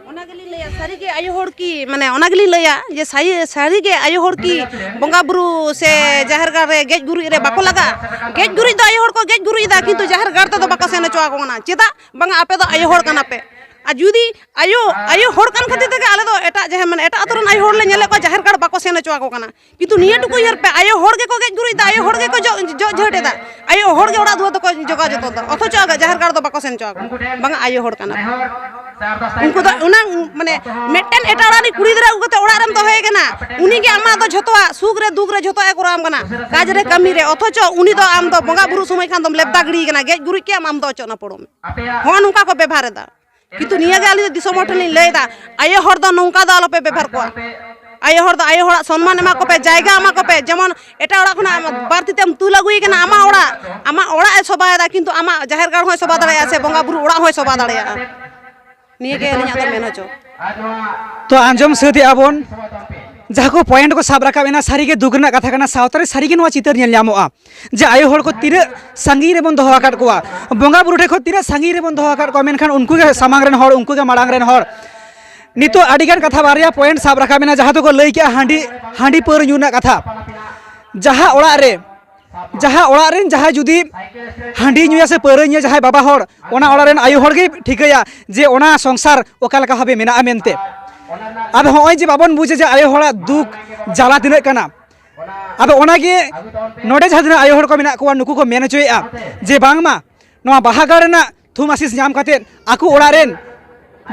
ᱚᱱᱟ ᱜᱮᱞᱤᱧ ᱞᱟᱹᱭᱟ, ᱥᱟᱹᱨᱤᱜᱮ ᱟᱭᱳ ᱦᱚᱲ ᱠᱤ, ᱢᱟᱱᱮ ᱚᱱᱟ ᱜᱮᱞᱤᱧ ᱞᱟᱹᱭᱟ ᱡᱮ ᱥᱟᱹᱨᱤ, ᱥᱟᱹᱨᱤᱜᱮ ᱟᱭᱳ ᱦᱚᱲ ᱠᱤ ᱵᱚᱸᱜᱟ ᱵᱩᱨᱩ ᱥᱮ ᱡᱟᱦᱮᱨ ᱜᱟᱲ ᱨᱮ ᱜᱮᱡ ᱜᱩᱨᱤᱡ ᱨᱮ ᱵᱟᱠᱚ ᱞᱟᱜᱟᱜᱼᱟ? ᱜᱮᱡ ᱜᱩᱨᱤᱡ ᱫᱚ ᱟᱭᱳ ᱦᱚᱲ ᱠᱚ ᱜᱮᱡ ᱜᱩᱨᱤᱡ ᱮᱫᱟ, ᱠᱤᱱᱛᱩ ᱡᱟᱦᱮᱨ ᱜᱟᱲ ᱛᱮᱫᱚ ᱵᱟᱠᱚ ᱥᱮᱱ ᱦᱚᱪᱚ ᱟᱠᱚ ᱠᱟᱱᱟ᱾ ᱪᱮᱫᱟᱜ? ᱵᱟᱝᱟ, ᱟᱯᱮ ᱫᱚ ᱟᱭᱳ ᱦᱚᱲ ᱠᱟᱱᱟ ᱯᱮ᱾ ᱟᱨ ᱡᱩᱫᱤ ᱟᱭᱳ, ᱟᱭᱳ ᱦᱚᱲ ᱠᱟᱱ ᱠᱷᱟᱹᱛᱤᱨ ᱛᱮᱜᱮ ᱟᱞᱮ ᱫᱚ ᱮᱴᱟᱜ ᱡᱟᱦᱟᱸ, ᱢᱟᱱᱮ ᱮᱴᱟᱜ ᱟᱛᱳ ᱨᱮᱱ ᱟᱭᱳ ᱦᱚᱲ ᱞᱮ ᱧᱮᱞᱮᱫ ᱠᱚᱣᱟ ᱡᱟᱦᱮᱨ ᱜᱟᱲ ᱵᱟᱠᱚ ᱥᱮᱱ ᱦᱚᱪᱚ ᱟᱠᱚ ᱠᱟᱱᱟ᱾ ᱠᱤᱱᱛᱩ ᱱᱤᱭᱟᱹ ᱴᱩᱠᱩ ᱩᱭᱦᱟᱹᱨ ᱯᱮ, ᱟᱭᱳ ᱦᱚᱲ ᱜᱮᱠᱚ ᱜᱮᱡ ᱜᱩᱨᱤᱡ ᱮᱫᱟ, ᱟᱭᱳ ᱦᱚᱲ ᱜᱮᱠᱚ ᱡᱚᱜ, ᱡᱚᱜ ᱡᱷᱟᱹᱴ ᱮᱫᱟ, ᱟᱭᱳ ᱦᱚᱲ ᱜᱮ ᱚᱲᱟᱜ ᱫᱩᱣᱟᱹᱨ ᱫᱚᱠᱚ ᱡᱚᱜᱟᱣ ᱡᱚᱛᱚᱱ ᱮᱫᱟ, ᱚᱛᱷᱚᱪᱚ ᱡᱟᱦᱮᱨ ᱜᱟᱲ ᱫᱚ ᱵᱟᱠᱚ ᱥᱮᱱ ᱦᱚᱪᱚ ᱟᱠᱚ᱾ ᱵᱟᱝᱟ, ᱟᱭᱳ ᱦᱚᱲ ᱠᱟᱱᱟ ᱠᱚ᱾ ᱩᱱᱠᱩ ᱫᱚ ᱚᱱᱟ, ᱢᱟᱱᱮ ᱢᱤᱫᱴᱮᱱ ᱮᱴᱟᱜ ᱚᱲᱟᱜ ᱨᱤᱱ ᱠᱩᱲᱤ ᱜᱤᱫᱽᱨᱟᱹ ᱟᱹᱜᱩ ᱠᱟᱛᱮ ᱚᱲᱟᱜ ᱨᱮᱢ ᱫᱚᱦᱚᱭᱮ ᱠᱟᱱᱟ, ᱩᱱᱤ ᱜᱮ ᱟᱢᱟᱜ ᱫᱚ ᱡᱷᱚᱛᱚᱣᱟᱜ ᱥᱩᱠ ᱨᱮ ᱫᱩᱠ ᱨᱮ ᱡᱷᱚᱛᱚᱣᱟᱜ ᱮ ᱠᱚᱨᱟᱣᱟᱢ ᱠᱟᱱᱟ, ᱠᱟᱡᱽ ᱨᱮ ᱠᱟᱹᱢᱤ ᱨᱮ, ᱚᱛᱷᱚᱪᱚ ᱩᱱᱤ ᱫᱚ ᱟᱢ ᱫᱚ ᱵᱚᱸᱜᱟ ᱵᱩᱨᱩ ᱥᱚᱢᱚᱭ ᱠᱷᱟᱱ ᱫᱚᱢ ᱞᱮᱵᱫᱟ ᱜᱤᱲᱤ ᱠᱟᱱᱟ, ᱜᱮᱡ ᱜᱩᱨᱤᱡ ᱠᱮᱫ ᱟᱢ, ᱟᱢ ᱫᱚ ᱚᱪᱚᱜ ᱱᱟ ᱯᱚᱲᱚᱢ ᱢᱮ᱾ ᱦᱚᱸ, ᱱᱚᱝᱠᱟ ᱠᱚ ᱵᱮᱵᱷᱟᱨ ᱮᱫᱟ᱾ ᱠᱤᱱᱛᱩ ᱱᱤᱭᱟᱹ ᱜᱮ ᱟᱹᱞᱤᱧ ᱫᱚ ᱫᱤᱥᱚᱢ ᱦᱚᱲ ᱴᱷᱮᱱ ᱞᱤᱧ ᱞᱟᱹᱭ ᱮᱫᱟ, ᱟᱭᱳ ᱦᱚᱲ ᱫᱚ ᱱᱚᱝᱠᱟ ᱫᱚ ᱟᱞᱚᱯᱮ ᱵᱮᱵᱷᱟᱨ ᱠᱚᱣᱟ᱾ ᱟᱭᱳ ᱦᱚᱲ ᱫᱚ ᱟᱭᱳ ᱦᱚᱲᱟᱜ ᱥᱚᱱᱢᱟᱱ ᱮᱢᱟ ᱠᱚᱯᱮ, ᱡᱟᱭᱜᱟ ᱮᱢᱟ ᱠᱚᱯᱮ᱾ ᱡᱮᱢᱚᱱ ᱮᱴᱟᱜ ᱚᱲᱟᱜ ᱠᱷᱚᱱᱟᱜ ᱵᱟᱹᱲᱛᱤ ᱛᱮᱢ ᱛᱩᱞ ᱟᱹᱜᱩᱭᱮ ᱠᱟᱱᱟ ᱟᱢᱟᱜ ᱚᱲᱟᱜ, ᱟᱢᱟᱜ ᱚᱲᱟᱜ ᱮ ᱥᱚᱵᱷᱟᱭᱮᱫᱟ, ᱠᱤᱱᱛᱩ ᱟᱢᱟᱜ ᱡᱟᱦᱮᱨ ᱜᱟᱲ ᱦᱚᱸᱭ ᱥᱚᱵᱷᱟ ᱫᱟᱲᱮᱭᱟᱜᱼᱟ ᱥᱮ ᱵᱚᱸᱜᱟ ᱵᱩᱨᱩ ᱚᱲᱟᱜ ᱦᱚᱸᱭ ᱥᱚᱵᱷᱟ ᱫᱟᱲᱮᱭᱟᱜᱼᱟ᱾ ᱱᱤᱭᱟᱹ ᱜᱮ ᱟᱹᱞᱤᱧᱟᱜ ᱫᱚ ᱢᱮᱱ ᱦᱚᱪᱚ᱾ ᱛᱚ ᱟᱸᱡᱚᱢ ᱥᱟᱹᱛ ᱮᱜᱼᱟ ᱵᱚᱱ᱾ ᱡᱟᱦᱟᱸ ᱠᱚ ᱯᱚᱭᱮᱱᱴ ᱠᱚ ᱥᱟᱵ ᱨᱟᱠᱟᱵ ᱮᱱᱟ, ᱥᱟᱹᱨᱤᱜᱮ ᱫᱩᱠ ᱨᱮᱱᱟᱜ ᱠᱟᱛᱷᱟ ᱠᱟᱱᱟ᱾ ᱥᱟᱶᱛᱟ ᱨᱮ ᱥᱟᱹᱨᱤᱜᱮ ᱱᱚᱣᱟ ᱪᱤᱛᱟᱹᱨ ᱧᱮᱞ ᱧᱟᱢᱚᱜᱼᱟ ᱡᱮ ᱟᱭᱳ ᱦᱚᱲ ᱠᱚ ᱛᱤᱱᱟᱹᱜ ᱥᱟᱺᱜᱤᱧ ᱨᱮᱵᱚᱱ ᱫᱚᱦᱚ ᱟᱠᱟᱫ ᱠᱚᱣᱟ, ᱵᱚᱸᱜᱟ ᱵᱩᱨᱩ ᱴᱷᱮᱱ ᱠᱷᱚᱱ ᱛᱤᱱᱟᱹᱜ ᱥᱟᱺᱜᱤᱧ ᱨᱮᱵᱚᱱ ᱫᱚᱦᱚ ᱟᱠᱟᱫ ᱠᱚᱣᱟ, ᱢᱮᱱᱠᱷᱟᱱ ᱩᱱᱠᱩ ᱜᱮ ᱥᱟᱢᱟᱝ ᱨᱮᱱ ᱦᱚᱲ, ᱩᱱᱠᱩ ᱜᱮ ᱢᱟᱲᱟᱝ ᱨᱮᱱ ᱦᱚᱲ᱾ ᱱᱤᱛᱚᱜ ᱟᱹᱰᱤᱜᱟᱱ ᱠᱟᱛᱷᱟ, ᱵᱟᱨᱭᱟ ᱯᱚᱭᱮᱱᱴ ᱥᱟᱵ ᱨᱟᱠᱟᱵ ᱮᱱᱟ, ᱡᱟᱦᱟᱸ ᱫᱚᱠᱚ ᱞᱟᱹᱭ ᱠᱮᱜᱼᱟ ᱦᱟᱺᱰᱤ, ᱦᱟᱺᱰᱤ ᱯᱟᱹᱣᱨᱟᱹ ᱧᱩ ᱨᱮᱱᱟᱜ ᱠᱟᱛᱷᱟ᱾ ᱡᱟᱦᱟᱸ ᱚᱲᱟᱜ ᱨᱮ, ᱡᱟᱦᱟᱸ ᱚᱲᱟᱜ ᱨᱮᱱ ᱡᱟᱦᱟᱸᱭ ᱡᱩᱫᱤ ᱦᱟᱺᱰᱤ ᱧᱩᱭᱟ ᱥᱮ ᱯᱟᱹᱣᱨᱟᱹ ᱧᱩᱭᱟ ᱡᱟᱦᱟᱸᱭ ᱵᱟᱵᱟ ᱦᱚᱲ, ᱚᱱᱟ ᱚᱲᱟᱜ ᱨᱮᱱ ᱟᱭᱳ ᱦᱚᱲ ᱜᱮ ᱴᱷᱤᱠᱟᱹᱭᱟ ᱡᱮ ᱚᱱᱟ ᱥᱚᱝᱥᱟᱨ ᱚᱠᱟ ᱞᱮᱠᱟ ᱵᱷᱟᱵᱮ ᱢᱮᱱᱟᱜᱼᱟ ᱢᱮᱱᱛᱮ᱾ ᱟᱫᱚ ᱦᱚᱸᱜᱼᱚᱭ ᱡᱮ ᱵᱟᱵᱚᱱ ᱵᱩᱡᱟ ᱡᱮ ᱟᱭᱳ ᱦᱚᱲᱟᱜ ᱫᱩᱠ ᱡᱟᱞᱟ ᱛᱤᱱᱟᱹᱜ ᱠᱟᱱᱟ, ᱟᱫᱚ ᱚᱱᱟᱜᱮ ᱱᱚᱰᱮ ᱡᱟᱦᱟᱸ ᱛᱤᱱᱟᱹᱜ ᱟᱭᱳ ᱦᱚᱲ ᱠᱚ ᱢᱮᱱᱟᱜ ᱠᱚᱣᱟ, ᱱᱩᱠᱩ ᱠᱚ ᱢᱮᱱ ᱦᱚᱪᱚᱭᱮᱫᱼᱟ ᱡᱮ ᱵᱟᱝᱢᱟ ᱱᱚᱣᱟ ᱵᱟᱦᱟ ᱜᱟᱲ ᱨᱮᱱᱟᱜ ᱛᱷᱩᱢ ᱟᱥᱤᱥ ᱧᱟᱢ ᱠᱟᱛᱮᱫ ᱟᱠᱚ ᱚᱲᱟᱜ ᱨᱮᱱ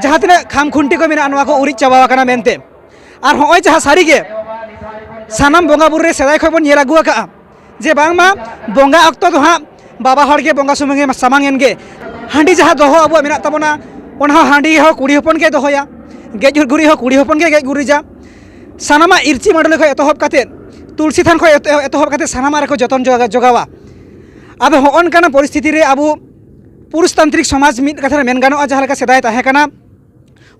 ᱡᱟᱦᱟᱸ ᱛᱤᱱᱟᱹᱜ ᱠᱷᱟᱢ ᱠᱷᱩᱱᱴᱤ ᱠᱚ ᱢᱮᱱᱟᱜᱼᱟ, ᱱᱚᱣᱟ ᱠᱚ ᱩᱨᱤᱡ ᱪᱟᱵᱟ ᱟᱠᱟᱱᱟ ᱢᱮᱱᱛᱮ᱾ ᱟᱨ ᱦᱚᱸᱜᱼᱚᱭ ᱡᱟᱦᱟᱸ ᱥᱟᱹᱨᱤᱜᱮ ᱥᱟᱱᱟᱢ ᱵᱚᱸᱜᱟ ᱵᱩᱨᱩ ᱨᱮ ᱥᱮᱫᱟᱭ ᱠᱷᱚᱱ ᱵᱚᱱ ᱧᱮᱞ ᱟᱹᱜᱩ ᱟᱠᱟᱫᱼᱟ ᱡᱮ ᱵᱟᱝᱢᱟ ᱵᱚᱸᱜᱟ ᱚᱠᱛᱚ ᱫᱚ ᱦᱟᱸᱜ ᱵᱟᱵᱟ ᱦᱚᱲ ᱜᱮ ᱵᱚᱸᱜᱟ ᱥᱩᱢᱩᱝ ᱜᱮ ᱥᱟᱢᱟᱝ ᱮᱱ ᱜᱮ᱾ ᱦᱟᱺᱰᱤ ᱡᱟᱦᱟᱸ ᱫᱚᱦᱚ ᱟᱵᱚᱣᱟᱜ ᱢᱮᱱᱟᱜ ᱛᱟᱵᱚᱱᱟ, ᱚᱱᱟ ᱦᱚᱸ ᱦᱟᱺᱰᱤ ᱦᱚᱸ ᱠᱩᱲᱤ ᱦᱚᱯᱚᱱ ᱜᱮ ᱫᱚᱦᱚᱭᱟ, ᱜᱮᱡ ᱜᱩᱨᱤᱡ ᱦᱚᱸ ᱠᱩᱲᱤ ᱦᱚᱯᱚᱱ ᱜᱮ ᱜᱮᱡ ᱜᱩᱨᱤᱡᱟ᱾ ᱥᱟᱱᱟᱢᱟᱜ ᱤᱨᱪᱤ ᱢᱟᱹᱰᱚᱞᱤ ᱠᱷᱚᱱ ᱮᱛᱚᱦᱚᱵ ᱠᱟᱛᱮᱫ, ᱛᱩᱞᱥᱤ ᱛᱷᱟᱱ ᱠᱷᱚᱱ ᱮᱛᱚ-, ᱮᱛᱚᱦᱚᱵ ᱠᱟᱛᱮᱫ ᱥᱟᱱᱟᱢᱟᱜ ᱨᱮᱠᱚ ᱡᱚᱛᱚᱱ ᱡᱚᱜᱟ-, ᱡᱚᱜᱟᱣᱟ᱾ ᱟᱫᱚ ᱦᱚᱸᱜᱼᱚ ᱱᱚᱝᱠᱟᱱᱟᱜ ᱯᱚᱨᱤᱥᱛᱷᱤᱛᱤ ᱨᱮ ᱟᱵᱚ ᱯᱩᱨᱩᱥᱛᱟᱱᱛᱨᱤᱠ ᱥᱚᱢᱟᱡᱽ ᱢᱤᱫ ᱠᱟᱛᱷᱟ ᱨᱮ ᱢᱮᱱ ᱜᱟᱱᱚᱜᱼᱟ, ᱡᱟᱦᱟᱸ ᱞᱮᱠᱟ ᱥᱮᱫᱟᱭ ᱛᱟᱦᱮᱸ ᱠᱟᱱᱟ,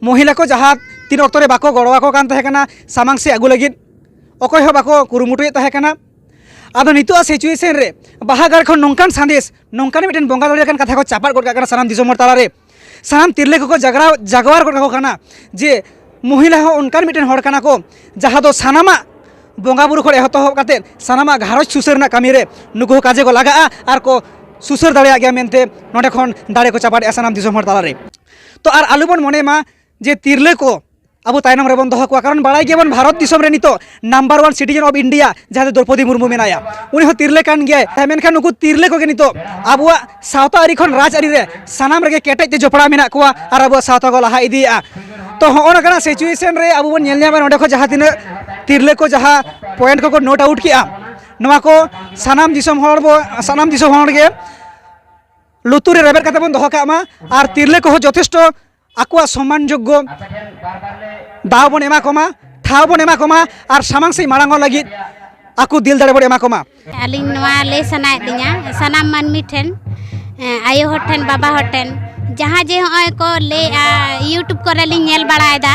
ᱢᱚᱦᱤᱞᱟ ᱠᱚ ᱡᱟᱦᱟᱸ ᱛᱤᱱ ᱚᱠᱛᱚ ᱨᱮ ᱵᱟᱠᱚ ᱜᱚᱲᱚ ᱟᱠᱚ ᱠᱟᱱ ᱛᱟᱦᱮᱸ ᱠᱟᱱᱟ ᱥᱟᱢᱟᱝ ᱥᱮᱫ ᱟᱹᱜᱩ ᱞᱟᱹᱜᱤᱫ, ᱚᱠᱚᱭ ᱦᱚᱸ ᱵᱟᱠᱚ ᱠᱩᱨᱩᱢᱩᱴᱩᱭᱮᱫ ᱛᱟᱦᱮᱸ ᱠᱟᱱᱟ᱾ ᱟᱫᱚ ᱱᱤᱛᱚᱜᱟᱜ situation ᱨᱮ ᱵᱟᱦᱟ ᱜᱟᱲ ᱠᱷᱚᱱ ᱱᱚᱝᱠᱟᱱ ᱥᱟᱸᱫᱮᱥ, ᱱᱚᱝᱠᱟᱱ ᱢᱤᱫᱴᱮᱱ ᱵᱚᱸᱜᱟ ᱫᱟᱲᱮ ᱞᱮᱠᱟᱱ ᱠᱟᱛᱷᱟ ᱠᱚ ᱪᱟᱯᱟᱫ ᱜᱚᱫ ᱠᱟᱜ ᱠᱟᱱᱟ ᱥᱟᱱᱟᱢ ᱫᱤᱥᱚᱢ ᱦᱚᱲ ᱛᱟᱞᱟᱨᱮ᱾ ᱥᱟᱱᱟᱢ ᱛᱤᱨᱞᱟᱹ ᱠᱚᱠᱚ ᱡᱟᱜᱽᱨᱟᱣ, ᱡᱟᱜᱽᱣᱟᱨ ᱜᱚᱫ ᱠᱟᱠᱚ ᱠᱟᱱᱟ ᱡᱮ ᱢᱚᱦᱤᱞᱟ ᱦᱚᱸ ᱚᱱᱠᱟᱱ ᱢᱤᱫᱴᱮᱱ ᱦᱚᱲ ᱠᱟᱱᱟ ᱠᱚ, ᱡᱟᱦᱟᱸ ᱫᱚ ᱥᱟᱱᱟᱢᱟᱜ ᱵᱚᱸᱜᱟ ᱵᱩᱨᱩ ᱠᱷᱚᱱ ᱮᱛᱚᱦᱚᱵ ᱠᱟᱛᱮᱫ ᱥᱟᱱᱟᱢᱟᱜ ᱜᱷᱟᱨᱚᱸᱡᱽ ᱥᱩᱥᱟᱹᱨ ᱨᱮᱱᱟᱜ ᱠᱟᱹᱢᱤ ᱨᱮ ᱱᱩᱠᱩ ᱦᱚᱸ ᱠᱟᱡᱮ ᱠᱚ ᱞᱟᱜᱟᱜᱼᱟ ᱟᱨ ᱠᱚ ᱥᱩᱥᱟᱹᱨ ᱫᱟᱲᱮᱭᱟᱜ ᱜᱮᱭᱟ ᱢᱮᱱᱛᱮ ᱱᱚᱸᱰᱮ ᱠᱷᱚᱱ ᱫᱟᱲᱮ ᱠᱚ ᱪᱟᱯᱟᱫᱮᱜᱼᱟ ᱥᱟᱱᱟᱢ ᱫᱤᱥᱚᱢ ᱦᱚᱲ ᱛᱟᱞᱟᱨᱮ᱾ ᱛᱚ ᱟᱨ ᱟᱞᱚᱵᱚᱱ ᱢᱚᱱᱮ ᱢᱟ ᱡᱮ ᱛᱤᱨᱞᱟᱹ ᱠᱚ ᱟᱵᱚ ᱛᱟᱭᱱᱚᱢ ᱨᱮᱵᱚᱱ ᱫᱚᱦᱚ ᱠᱚᱣᱟ, ᱠᱟᱨᱚᱱ ᱵᱟᱲᱟᱭ ᱜᱮᱭᱟᱵᱚᱱ ᱵᱷᱟᱨᱚᱛ ᱫᱤᱥᱚᱢ ᱨᱮ ᱱᱤᱛᱚᱜ number one citizen of India ᱡᱟᱦᱟᱸ ᱫᱚ ᱫᱨᱚᱯᱚᱫᱤ ᱢᱩᱨᱢᱩ ᱢᱮᱱᱟᱭᱟ, ᱩᱱᱤ ᱦᱚᱸ ᱛᱤᱨᱞᱟᱹ ᱠᱟᱱ ᱜᱮᱭᱟᱭ᱾ ᱢᱮᱱᱠᱷᱟᱱ ᱱᱩᱠᱩ ᱛᱤᱨᱞᱟᱹ ᱠᱚᱜᱮ ᱱᱤᱛᱚᱜ ᱟᱵᱚᱣᱟᱜ ᱥᱟᱶᱛᱟ ᱟᱹᱨᱤ ᱠᱷᱚᱱ ᱨᱟᱡᱽ ᱟᱹᱨᱤ ᱨᱮ ᱥᱟᱱᱟᱢ ᱨᱮᱜᱮ ᱠᱮᱴᱮᱡ ᱛᱮ ᱡᱚᱯᱲᱟᱣ ᱢᱮᱱᱟᱜ ᱠᱚᱣᱟ ᱟᱨ ᱟᱵᱚᱣᱟᱜ ᱥᱟᱶᱛᱟ ᱠᱚ ᱞᱟᱦᱟ ᱤᱫᱤᱭᱮᱫᱼᱟ᱾ ᱛᱚ ᱦᱚᱸᱜᱼᱚ ᱱᱚᱝᱠᱟᱱᱟᱜ situation ᱨᱮ ᱟᱵᱚ ᱵᱚᱱ ᱧᱮᱞ ᱧᱟᱢᱟ ᱱᱚᱸᱰᱮ ᱠᱷᱚᱱ ᱡᱟᱦᱟᱸ ᱛᱤᱱᱟᱹᱜ ᱛᱤᱨᱞᱟᱹ ᱠᱚ ᱡᱟᱦᱟᱸ point ᱠᱚᱠᱚ note out ᱠᱮᱜᱼᱟ, ᱱᱚᱣᱟ ᱠᱚ ᱥᱟᱱᱟᱢ ᱫᱤᱥᱚᱢ ᱦᱚᱲ ᱵᱚ, ᱥᱟᱱᱟᱢ ᱫᱤᱥᱚᱢ ᱦᱚᱲ ᱜᱮ ᱞᱩᱛᱩᱨ ᱨᱮ ᱨᱮᱵᱮᱫ ᱠᱟᱛᱮ ᱵᱚᱱ ᱫᱚᱦᱚ ᱠᱟᱜ ᱢᱟ ᱟᱨ ᱛᱤᱨᱞᱟᱹ ᱠᱚᱦᱚᱸ ᱡᱚᱛᱷᱮᱥᱴᱚ ᱟᱠᱚᱣᱟᱜ ᱥᱚᱢᱢᱟᱱ ᱡᱳᱜᱽᱜᱚ ᱫᱟᱣ ᱵᱚᱱ ᱮᱢᱟ ᱠᱚᱢᱟ, ᱴᱷᱟᱶ ᱵᱚᱱ ᱮᱢᱟ ᱠᱚᱢᱟ ᱟᱨ ᱥᱟᱢᱟᱝ ᱥᱮᱫ ᱢᱟᱲᱟᱝᱚᱜ ᱞᱟᱹᱜᱤᱫ ᱟᱠᱚ ᱫᱤᱞ ᱫᱟᱲᱮ ᱵᱚᱱ ᱮᱢᱟ ᱠᱚᱢᱟ᱾ ᱟᱹᱞᱤᱧ ᱱᱚᱣᱟ ᱞᱟᱹᱭ ᱥᱟᱱᱟᱭᱮᱫ ᱞᱤᱧᱟ ᱥᱟᱱᱟᱢ ᱢᱟᱹᱱᱢᱤ ᱴᱷᱮᱱ, ᱮᱸ, ᱟᱭᱳ ᱦᱚᱲ ᱴᱷᱮᱱ, ᱵᱟᱵᱟ ᱦᱚᱲ ᱴᱷᱮᱱ, ᱡᱟᱦᱟᱸ ᱡᱮ ᱦᱚᱸᱜᱼᱚᱭ ᱠᱚ ᱞᱟᱹᱭᱮᱜᱼᱟ, YouTube ᱠᱚᱨᱮ ᱞᱤᱧ ᱧᱮᱞ ᱵᱟᱲᱟᱭᱮᱫᱟ,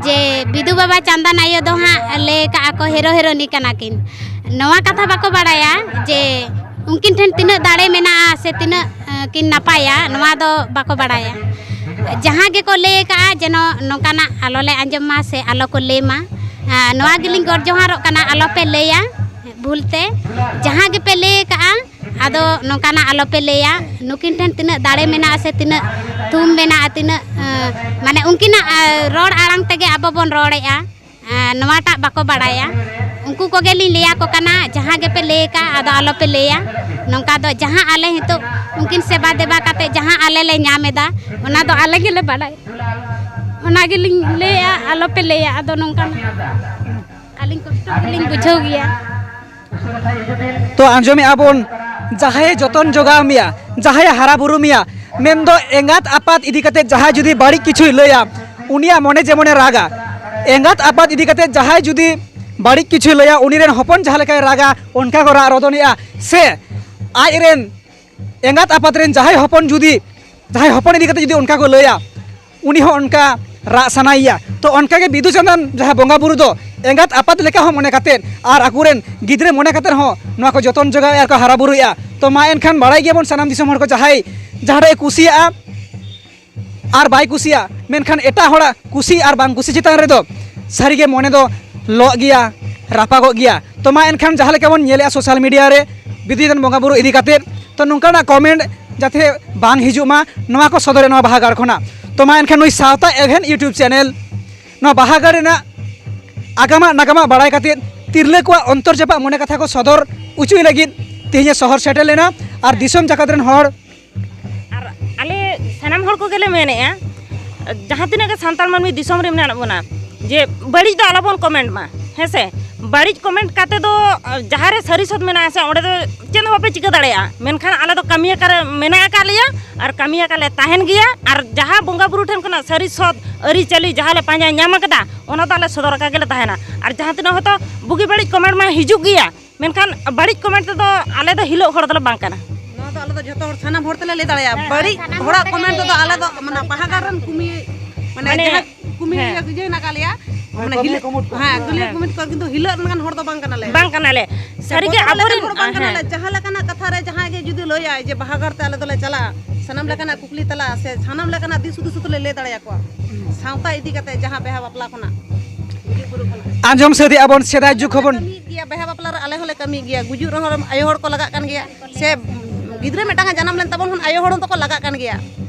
ᱡᱮ ᱵᱤᱫᱩ ᱵᱟᱵᱟ ᱪᱟᱸᱫᱟᱱ ᱟᱭᱳ ᱫᱚ ᱦᱟᱸᱜ ᱞᱟᱹᱭ ᱠᱟᱜᱼᱟ ᱠᱚ ᱦᱮᱨᱳ ᱦᱮᱨᱳᱱᱤ ᱠᱟᱱᱟ ᱠᱤᱱ᱾ ᱱᱚᱣᱟ ᱠᱟᱛᱷᱟ ᱵᱟᱠᱚ ᱵᱟᱲᱟᱭᱟ ᱡᱮ ᱩᱱᱠᱤᱱ ᱴᱷᱮᱱ ᱛᱤᱱᱟᱹᱜ ᱫᱟᱲᱮ ᱢᱮᱱᱟᱜᱼᱟ ᱥᱮ ᱛᱤᱱᱟᱹᱜ, ᱮ, ᱠᱤᱱ ᱱᱟᱯᱟᱭᱟ, ᱱᱚᱣᱟ ᱫᱚ ᱵᱟᱠᱚ ᱵᱟᱲᱟᱭᱟ᱾ ᱡᱟᱦᱟᱸ ᱜᱮᱠᱚ ᱞᱟᱹᱭ ᱠᱟᱜᱼᱟ ᱡᱮᱱᱚ ᱱᱚᱝᱠᱟᱱᱟᱜ ᱟᱞᱚ ᱞᱮ ᱟᱸᱡᱚᱢ ᱢᱟ ᱥᱮ ᱟᱞᱚ ᱠᱚ ᱞᱟᱹᱭ ᱢᱟ᱾ ᱟ, ᱱᱚᱣᱟ ᱜᱮᱞᱤᱧ ᱜᱚᱰ ᱡᱚᱦᱟᱨᱚᱜ ᱠᱟᱱᱟ, ᱟᱞᱚ ᱯᱮ ᱞᱟᱹᱭᱟ ᱵᱷᱩᱞ ᱛᱮ᱾ ᱡᱟᱦᱟᱸ ᱜᱮᱯᱮ ᱞᱟᱹᱭ ᱠᱟᱜᱼᱟ, ᱟᱫᱚ ᱱᱚᱝᱠᱟᱱᱟᱜ ᱟᱞᱚ ᱯᱮ ᱞᱟᱹᱭᱟ᱾ ᱱᱩᱠᱤᱱ ᱴᱷᱮᱱ ᱛᱤᱱᱟᱹᱜ ᱫᱟᱲᱮ ᱢᱮᱱᱟᱜᱼᱟ ᱥᱮ ᱛᱤᱱᱟᱹᱜ ᱛᱷᱩᱢ ᱢᱮᱱᱟᱜᱼᱟ, ᱛᱤᱱᱟᱹᱜ, ᱮ, ᱢᱟᱱᱮ ᱩᱱᱠᱤᱱᱟᱜ, ᱮ, ᱨᱚᱲ ᱟᱲᱟᱝ ᱛᱮᱜᱮ ᱟᱵᱚ ᱵᱚᱱ ᱨᱚᱲᱮᱜᱼᱟ᱾ ᱮ, ᱱᱚᱣᱟᱴᱟᱜ ᱵᱟᱠᱚ ᱵᱟᱲᱟᱭᱟ᱾ ᱩᱱᱠᱩ ᱠᱚᱜᱮ ᱞᱤᱧ ᱞᱟᱹᱭ ᱟᱠᱚ ᱠᱟᱱᱟ, ᱡᱟᱦᱟᱸ ᱜᱮᱯᱮ ᱞᱟᱹᱭ ᱟᱠᱟᱫ, ᱟᱫᱚ ᱟᱞᱚᱯᱮ ᱞᱟᱹᱭᱟ᱾ ᱱᱚᱝᱠᱟ ᱫᱚ ᱡᱟᱦᱟᱸ ᱟᱞᱮ ᱱᱤᱛᱚᱜ ᱩᱱᱠᱤᱱ ᱥᱮᱵᱟ ᱫᱮᱵᱟ ᱠᱟᱛᱮ ᱡᱟᱦᱟᱸ ᱟᱞᱮ ᱞᱮ ᱧᱟᱢ ᱮᱫᱟ, ᱚᱱᱟ ᱫᱚ ᱟᱞᱮ ᱜᱮᱞᱮ ᱵᱟᱲᱟᱭᱟ᱾ ᱚᱱᱟ ᱜᱮᱞᱤᱧ ᱞᱟᱹᱭᱟ, ᱟᱞᱚᱯᱮ ᱞᱟᱹᱭᱟ᱾ ᱟᱫᱚ ᱱᱚᱝᱠᱟᱱ ᱟᱹᱞᱤᱧ ᱠᱚᱥᱴᱚ ᱜᱮᱞᱤᱧ ᱵᱩᱡᱷᱟᱹᱣ ᱜᱮᱭᱟ᱾ ᱛᱚ ᱟᱸᱡᱚᱢᱮᱜᱼᱟ ᱵᱚᱱ, ᱡᱟᱦᱟᱸᱭᱮ ᱡᱚᱛᱚᱱ ᱡᱚᱜᱟᱣ ᱢᱮᱭᱟ, ᱡᱟᱦᱟᱸᱭᱮ ᱦᱟᱨᱟ ᱵᱩᱨᱩ ᱢᱮᱭᱟ, ᱢᱮᱱᱫᱚ ᱮᱸᱜᱟᱛ ᱟᱯᱟᱛ ᱤᱫᱤ ᱠᱟᱛᱮ ᱡᱟᱦᱟᱸᱭ ᱡᱩᱫᱤ ᱵᱟᱹᱲᱤᱡ ᱠᱤᱪᱷᱩᱭ ᱞᱟᱹᱭᱟ, ᱩᱱᱤᱭᱟᱜ ᱢᱚᱱᱮ ᱡᱮᱢᱚᱱᱮ ᱨᱟᱜᱟ᱾ ᱮᱸᱜᱟᱛ ᱟᱯᱟᱛ ᱤᱫᱤ ᱠᱟᱛᱮ ᱡᱟᱦᱟᱸᱭ ᱡᱩᱫᱤ ᱵᱟᱹᱲᱤᱡ ᱠᱤᱪᱷᱩᱭ ᱞᱟᱹᱭᱟ, ᱩᱱᱤ ᱨᱮᱱ ᱦᱚᱯᱚᱱ ᱡᱟᱦᱟᱸ ᱞᱮᱠᱟᱭ ᱨᱟᱜᱟ, ᱚᱱᱠᱟ ᱠᱚ ᱨᱟᱜ ᱨᱚᱫᱚᱱᱮᱜᱼᱟ᱾ ᱥᱮ ᱟᱡ ᱨᱮᱱ ᱮᱸᱜᱟᱛ ᱟᱯᱟᱛ ᱨᱮᱱ ᱡᱟᱦᱟᱸᱭ ᱦᱚᱯᱚᱱ ᱡᱩᱫᱤ, ᱡᱟᱦᱟᱸᱭ ᱦᱚᱯᱚᱱ ᱤᱫᱤ ᱠᱟᱛᱮ ᱡᱩᱫᱤ ᱚᱱᱠᱟ ᱠᱚ ᱞᱟᱹᱭᱟ, ᱩᱱᱤ ᱦᱚᱸ ᱚᱱᱠᱟ ᱨᱟᱜ ᱥᱟᱱᱟᱭᱮᱭᱟ᱾ ᱛᱚ ᱚᱱᱠᱟᱜᱮ ᱵᱤᱫᱩ ᱪᱟᱸᱫᱟᱱ ᱡᱟᱦᱟᱸ ᱵᱚᱸᱜᱟ ᱵᱩᱨᱩ ᱫᱚ ᱮᱸᱜᱟᱛ ᱟᱯᱟᱛ ᱞᱮᱠᱟ ᱦᱚᱸ ᱢᱚᱱᱮ ᱠᱟᱛᱮᱫ ᱟᱨ ᱟᱠᱚᱨᱮᱱ ᱜᱤᱫᱽᱨᱟᱹ ᱢᱚᱱᱮ ᱠᱟᱛᱮᱫ ᱦᱚᱸ ᱱᱚᱣᱟ ᱠᱚ ᱡᱚᱛᱚᱱ ᱡᱚᱜᱟᱣᱮᱫᱼᱟ ᱟᱨ ᱠᱚ ᱦᱟᱨᱟ ᱵᱩᱨᱩᱭᱮᱫᱼᱟ᱾ ᱛᱚ ᱢᱟ ᱮᱱᱠᱷᱟᱱ ᱵᱟᱲᱟᱭ ᱜᱮᱭᱟᱵᱚᱱ ᱥᱟᱱᱟᱢ ᱫᱤᱥᱚᱢ ᱦᱚᱲ ᱠᱚ, ᱡᱟᱦᱟᱸᱭ ᱡᱟᱦᱟᱸᱴᱟᱜ ᱮ ᱠᱩᱥᱤᱭᱟᱜᱼᱟ ᱟᱨ ᱵᱟᱭ ᱠᱩᱥᱤᱭᱟᱜᱼᱟ, ᱢᱮᱱᱠᱷᱟᱱ ᱮᱴᱟᱜ ᱦᱚᱲᱟᱜ ᱠᱩᱥᱤ ᱟᱨ ᱵᱟᱝ ᱠᱩᱥᱤ ᱪᱮᱛᱟᱱ ᱨᱮᱫᱚ ᱥᱟᱹᱨᱤᱜᱮ ᱢᱚᱱᱮ ᱫᱚ ᱞᱚᱜ ᱜᱮᱭᱟ, ᱨᱟᱯᱟᱜᱚᱜ ᱜᱮᱭᱟ᱾ ᱛᱚ ᱢᱟ ᱮᱱᱠᱷᱟᱱ ᱡᱟᱦᱟᱸ ᱞᱮᱠᱟ ᱵᱚᱱ ᱧᱮᱞᱮᱫᱼᱟ ᱥᱳᱥᱟᱞ ᱢᱤᱰᱤᱭᱟ ᱨᱮ ᱵᱤᱫᱩ ᱪᱟᱸᱫᱟᱱ ᱵᱚᱸᱜᱟ ᱵᱩᱨᱩ ᱤᱫᱤ ᱠᱟᱛᱮᱫ, ᱛᱚ ᱱᱚᱝᱠᱟᱱᱟᱜ ᱠᱚᱢᱮᱱᱴ ᱡᱟᱛᱮ ᱵᱟᱝ ᱦᱤᱡᱩᱜ ᱢᱟ, ᱱᱚᱣᱟ ᱠᱚ ᱥᱚᱫᱚᱨᱮᱫ ᱱᱚᱣᱟ ᱵᱟᱦᱟᱜᱟᱲ ᱠᱷᱚᱱᱟᱜ᱾ ᱛᱚ ᱢᱟ ᱮᱱᱠᱷᱟᱱ ᱱᱩᱭ ᱥᱟᱶᱛᱟ ᱮᱵᱷᱮᱱ YouTube ᱪᱮᱱᱮᱞ ᱱᱚᱣᱟ ᱵᱟᱦᱟᱜᱟᱲ ᱨᱮᱱᱟᱜ ᱟᱜᱟᱢᱟᱜ ᱱᱟᱜᱟᱢᱟᱜ ᱵᱟᱲᱟᱭ ᱠᱟᱛᱮᱫ ᱛᱤᱨᱞᱟᱹ ᱠᱚᱣᱟᱜ ᱚᱱᱛᱚᱨ ᱡᱟᱯᱟᱜ ᱢᱚᱱᱮ ᱠᱟᱛᱷᱟ ᱠᱚ ᱥᱚᱫᱚᱨ ᱚᱪᱚᱭ ᱞᱟᱹᱜᱤᱫ ᱛᱮᱦᱮᱧ ᱮ ᱥᱚᱦᱚᱨ ᱥᱮᱴᱮᱨ ᱞᱮᱱᱟ᱾ ᱟᱨ ᱫᱤᱥᱚᱢ ᱡᱟᱠᱟᱛ ᱨᱮᱱ ᱦᱚᱲ ᱟᱨ ᱟᱞᱮ ᱥᱟᱱᱟᱢ ᱦᱚᱲ ᱠᱚᱜᱮᱞᱮ ᱢᱮᱱᱮᱫᱼᱟ, ᱡᱟᱦᱟᱸ ᱛᱤᱱᱟᱹᱜ ᱜᱮ ᱥᱟᱱᱛᱟᱲ ᱢᱟᱹᱱᱢᱤ ᱫᱤᱥᱚᱢ ᱨᱮ ᱢᱮᱱᱟᱜ ᱵᱚᱱᱟ, ᱡᱮ ᱵᱟᱹᱲᱤᱡ ᱫᱚ ᱟᱞᱚᱵᱚᱱ ᱠᱚᱢᱮᱱᱴ ᱢᱟ, ᱦᱮᱸ ᱥᱮ? ᱵᱟᱹᱲᱤᱡ ᱠᱚᱢᱮᱱᱴ ᱠᱟᱛᱮ ᱫᱚ ᱡᱟᱦᱟᱸ ᱨᱮ ᱥᱟᱹᱨᱤ ᱥᱚᱛ ᱢᱮᱱᱟᱜᱼᱟ ᱥᱮ, ᱚᱸᱰᱮ ᱫᱚ ᱪᱮᱫ ᱦᱚᱸ ᱵᱟᱯᱮ ᱪᱤᱠᱟᱹ ᱫᱟᱲᱮᱭᱟᱜᱼᱟ᱾ ᱢᱮᱱᱠᱷᱟᱱ ᱟᱞᱮ ᱫᱚ ᱠᱟᱹᱢᱤ ᱟᱠᱟᱫ ᱨᱮ ᱢᱮᱱᱟᱜ ᱟᱠᱟᱫ ᱞᱮᱭᱟ ᱟᱨ ᱠᱟᱹᱢᱤ ᱟᱠᱟᱫ ᱞᱮ ᱛᱟᱦᱮᱱ ᱜᱮᱭᱟ᱾ ᱟᱨ ᱡᱟᱦᱟᱸ ᱵᱚᱸᱜᱟ ᱵᱩᱨᱩ ᱴᱷᱮᱱ ᱠᱷᱚᱱᱟᱜ ᱥᱟᱹᱨᱤ ᱥᱚᱛ ᱟᱹᱨᱤᱪᱟᱹᱞᱤ ᱡᱟᱦᱟᱸ ᱞᱮ ᱯᱟᱸᱡᱟ ᱧᱟᱢ ᱟᱠᱟᱫᱟ, ᱚᱱᱟ ᱫᱚ ᱟᱞᱮ ᱥᱚᱫᱚᱨ ᱟᱠᱟᱫ ᱜᱮᱞᱮ ᱛᱟᱦᱮᱱᱟ᱾ ᱟᱨ ᱡᱟᱦᱟᱸ ᱛᱤᱱᱟᱹᱜ ᱦᱚᱭᱛᱳ ᱵᱩᱜᱤ ᱵᱟᱹᱲᱤᱡ ᱠᱚᱢᱮᱱᱴ ᱢᱟ ᱦᱤᱡᱩᱜ ᱜᱮᱭᱟ, ᱢᱮᱱᱠᱷᱟᱱ ᱵᱟᱹᱲᱤᱡ ᱠᱚᱢᱮᱱᱴ ᱛᱮᱫᱚ ᱟᱞᱮ ᱫᱚ ᱦᱤᱞᱳᱜ ᱦᱚᱲ ᱫᱚᱞᱮ ᱵᱟᱝ ᱠᱟᱱᱟ᱾ ᱱᱚᱣᱟ ᱫᱚ ᱟᱞᱮ ᱫᱚ ᱡᱷᱚᱛᱚ ᱦᱚᱲ, ᱥᱟᱱᱟᱢ ᱦᱚᱲ ᱛᱮᱞᱮ ᱞᱟᱹᱭ ᱫᱟᱲᱮᱭᱟᱜᱼᱟ᱾ ᱵᱟᱹᱲᱤᱡ ᱦᱚᱲᱟᱜ ᱠᱚᱢᱮᱱᱴ ᱛᱮᱫᱚ ᱟᱞᱮ ᱫᱚ ᱢᱟᱱᱮ ᱵᱟᱦᱟ ᱜᱟᱲ ᱨᱮᱱ ᱠᱩᱢᱤ, ᱢᱟᱱᱮ ᱢᱟᱱᱮ ᱡᱟᱦᱟᱸ ᱠᱩᱢᱤ ᱦᱮᱸ᱾ ᱤᱭᱟᱹ ᱦᱮᱱᱟᱜ ᱟᱠᱟᱫ ᱞᱮᱭᱟ᱾ ᱦᱮᱸ, ᱢᱟᱱᱮ ᱠᱟᱹᱢᱤᱭᱟᱹ ᱦᱤᱞᱟᱹᱜ, ᱠᱩᱢᱩᱴ ᱠᱚ᱾ ᱦᱮᱸ, ᱠᱟᱹᱢᱤᱭᱟᱹ ᱦᱮᱸ᱾ ᱠᱩᱢᱩᱴ ᱠᱚ, ᱠᱤᱱᱛᱩ ᱦᱤᱞᱟᱹᱜ ᱞᱮᱠᱟᱱ ᱦᱚᱲ ᱫᱚ ᱵᱟᱝ ᱠᱟᱱᱟᱞᱮ᱾ ᱵᱟᱝ ᱠᱟᱱᱟᱞᱮ᱾ ᱥᱟᱹᱨᱤᱜᱮ ᱵᱚᱛᱚᱨ ᱞᱮᱠᱟᱱ ᱟᱵᱚᱨᱮᱱ, ᱦᱚᱲ ᱵᱟᱝ ᱦᱮᱸ᱾ ᱠᱟᱱᱟᱞᱮ᱾ ᱡᱟᱦᱟᱸ ᱞᱮᱠᱟᱱᱟᱜ ᱠᱟᱛᱷᱟ ᱨᱮ ᱡᱟᱦᱟᱸᱭ ᱜᱮ ᱡᱩᱫᱤ ᱞᱟᱹᱭᱟᱭ ᱡᱮ ᱵᱟᱦᱟ ᱜᱟᱲ ᱛᱮ ᱟᱞᱮ ᱫᱚᱞᱮ ᱪᱟᱞᱟᱜᱼᱟ, ᱥᱟᱱᱟᱢ ᱞᱮᱠᱟᱱᱟᱜ ᱠᱩᱠᱞᱤ ᱛᱟᱞᱟ ᱥᱮ ᱥᱟᱱᱟᱢ ᱞᱮᱠᱟᱱᱟᱜ ᱫᱤᱥ ᱦᱩᱫᱤᱥ ᱫᱚᱞᱮ ᱞᱟᱹᱭ ᱫᱟᱲᱮᱭᱟᱠᱚᱣᱟ᱾ ᱥᱟᱶᱛᱟ ᱤᱫᱤ ᱠᱟᱛᱮ ᱡᱟᱦᱟᱸ ᱵᱤᱦᱟᱹ ᱵᱟᱯᱞᱟ ᱠᱷᱚᱱᱟᱜ ᱜᱩᱡᱩᱜ ᱵᱩᱨᱩ ᱠᱷᱚᱱᱟᱜ᱾ ᱟᱸᱡᱚᱢ ᱥᱟᱹᱛ ᱮᱫᱼᱟ ᱵᱚᱱ ᱥᱮᱫᱟᱭ ᱡᱩᱜᱽ ᱦᱚᱸᱵᱚᱱ ᱠᱟᱹᱢᱤᱭᱮᱫ ᱜᱮᱭᱟ, ᱵᱤᱦᱟᱹ ᱵᱟᱯᱞᱟ ᱨᱮ ᱟᱞᱮ ᱦᱚᱸᱞᱮ ᱠᱟᱹᱢᱤᱭᱮᱫ ᱜᱮᱭᱟ᱾ ᱜᱩᱡᱩᱜ ᱨᱮᱦᱚᱸ ᱟᱭᱳ ᱦᱚᱲ ᱠᱚ ᱞᱟᱜᱟᱜ ᱠᱟᱱ ᱜᱮᱭᱟ, ᱥᱮ ᱜᱤᱫᱽᱨᱟᱹ ᱢᱤᱫᱴᱟᱝ ᱮ ᱡᱟᱱᱟᱢ ᱞᱮᱱ ᱛᱟᱵᱚᱱ ᱠᱷᱟᱱ ᱟᱭᱳ ᱦᱚᱲ ᱦᱚᱸ ᱫᱚᱠᱚ ᱞᱟᱜᱟᱜ ᱠᱟᱱ ᱜᱮᱭᱟ,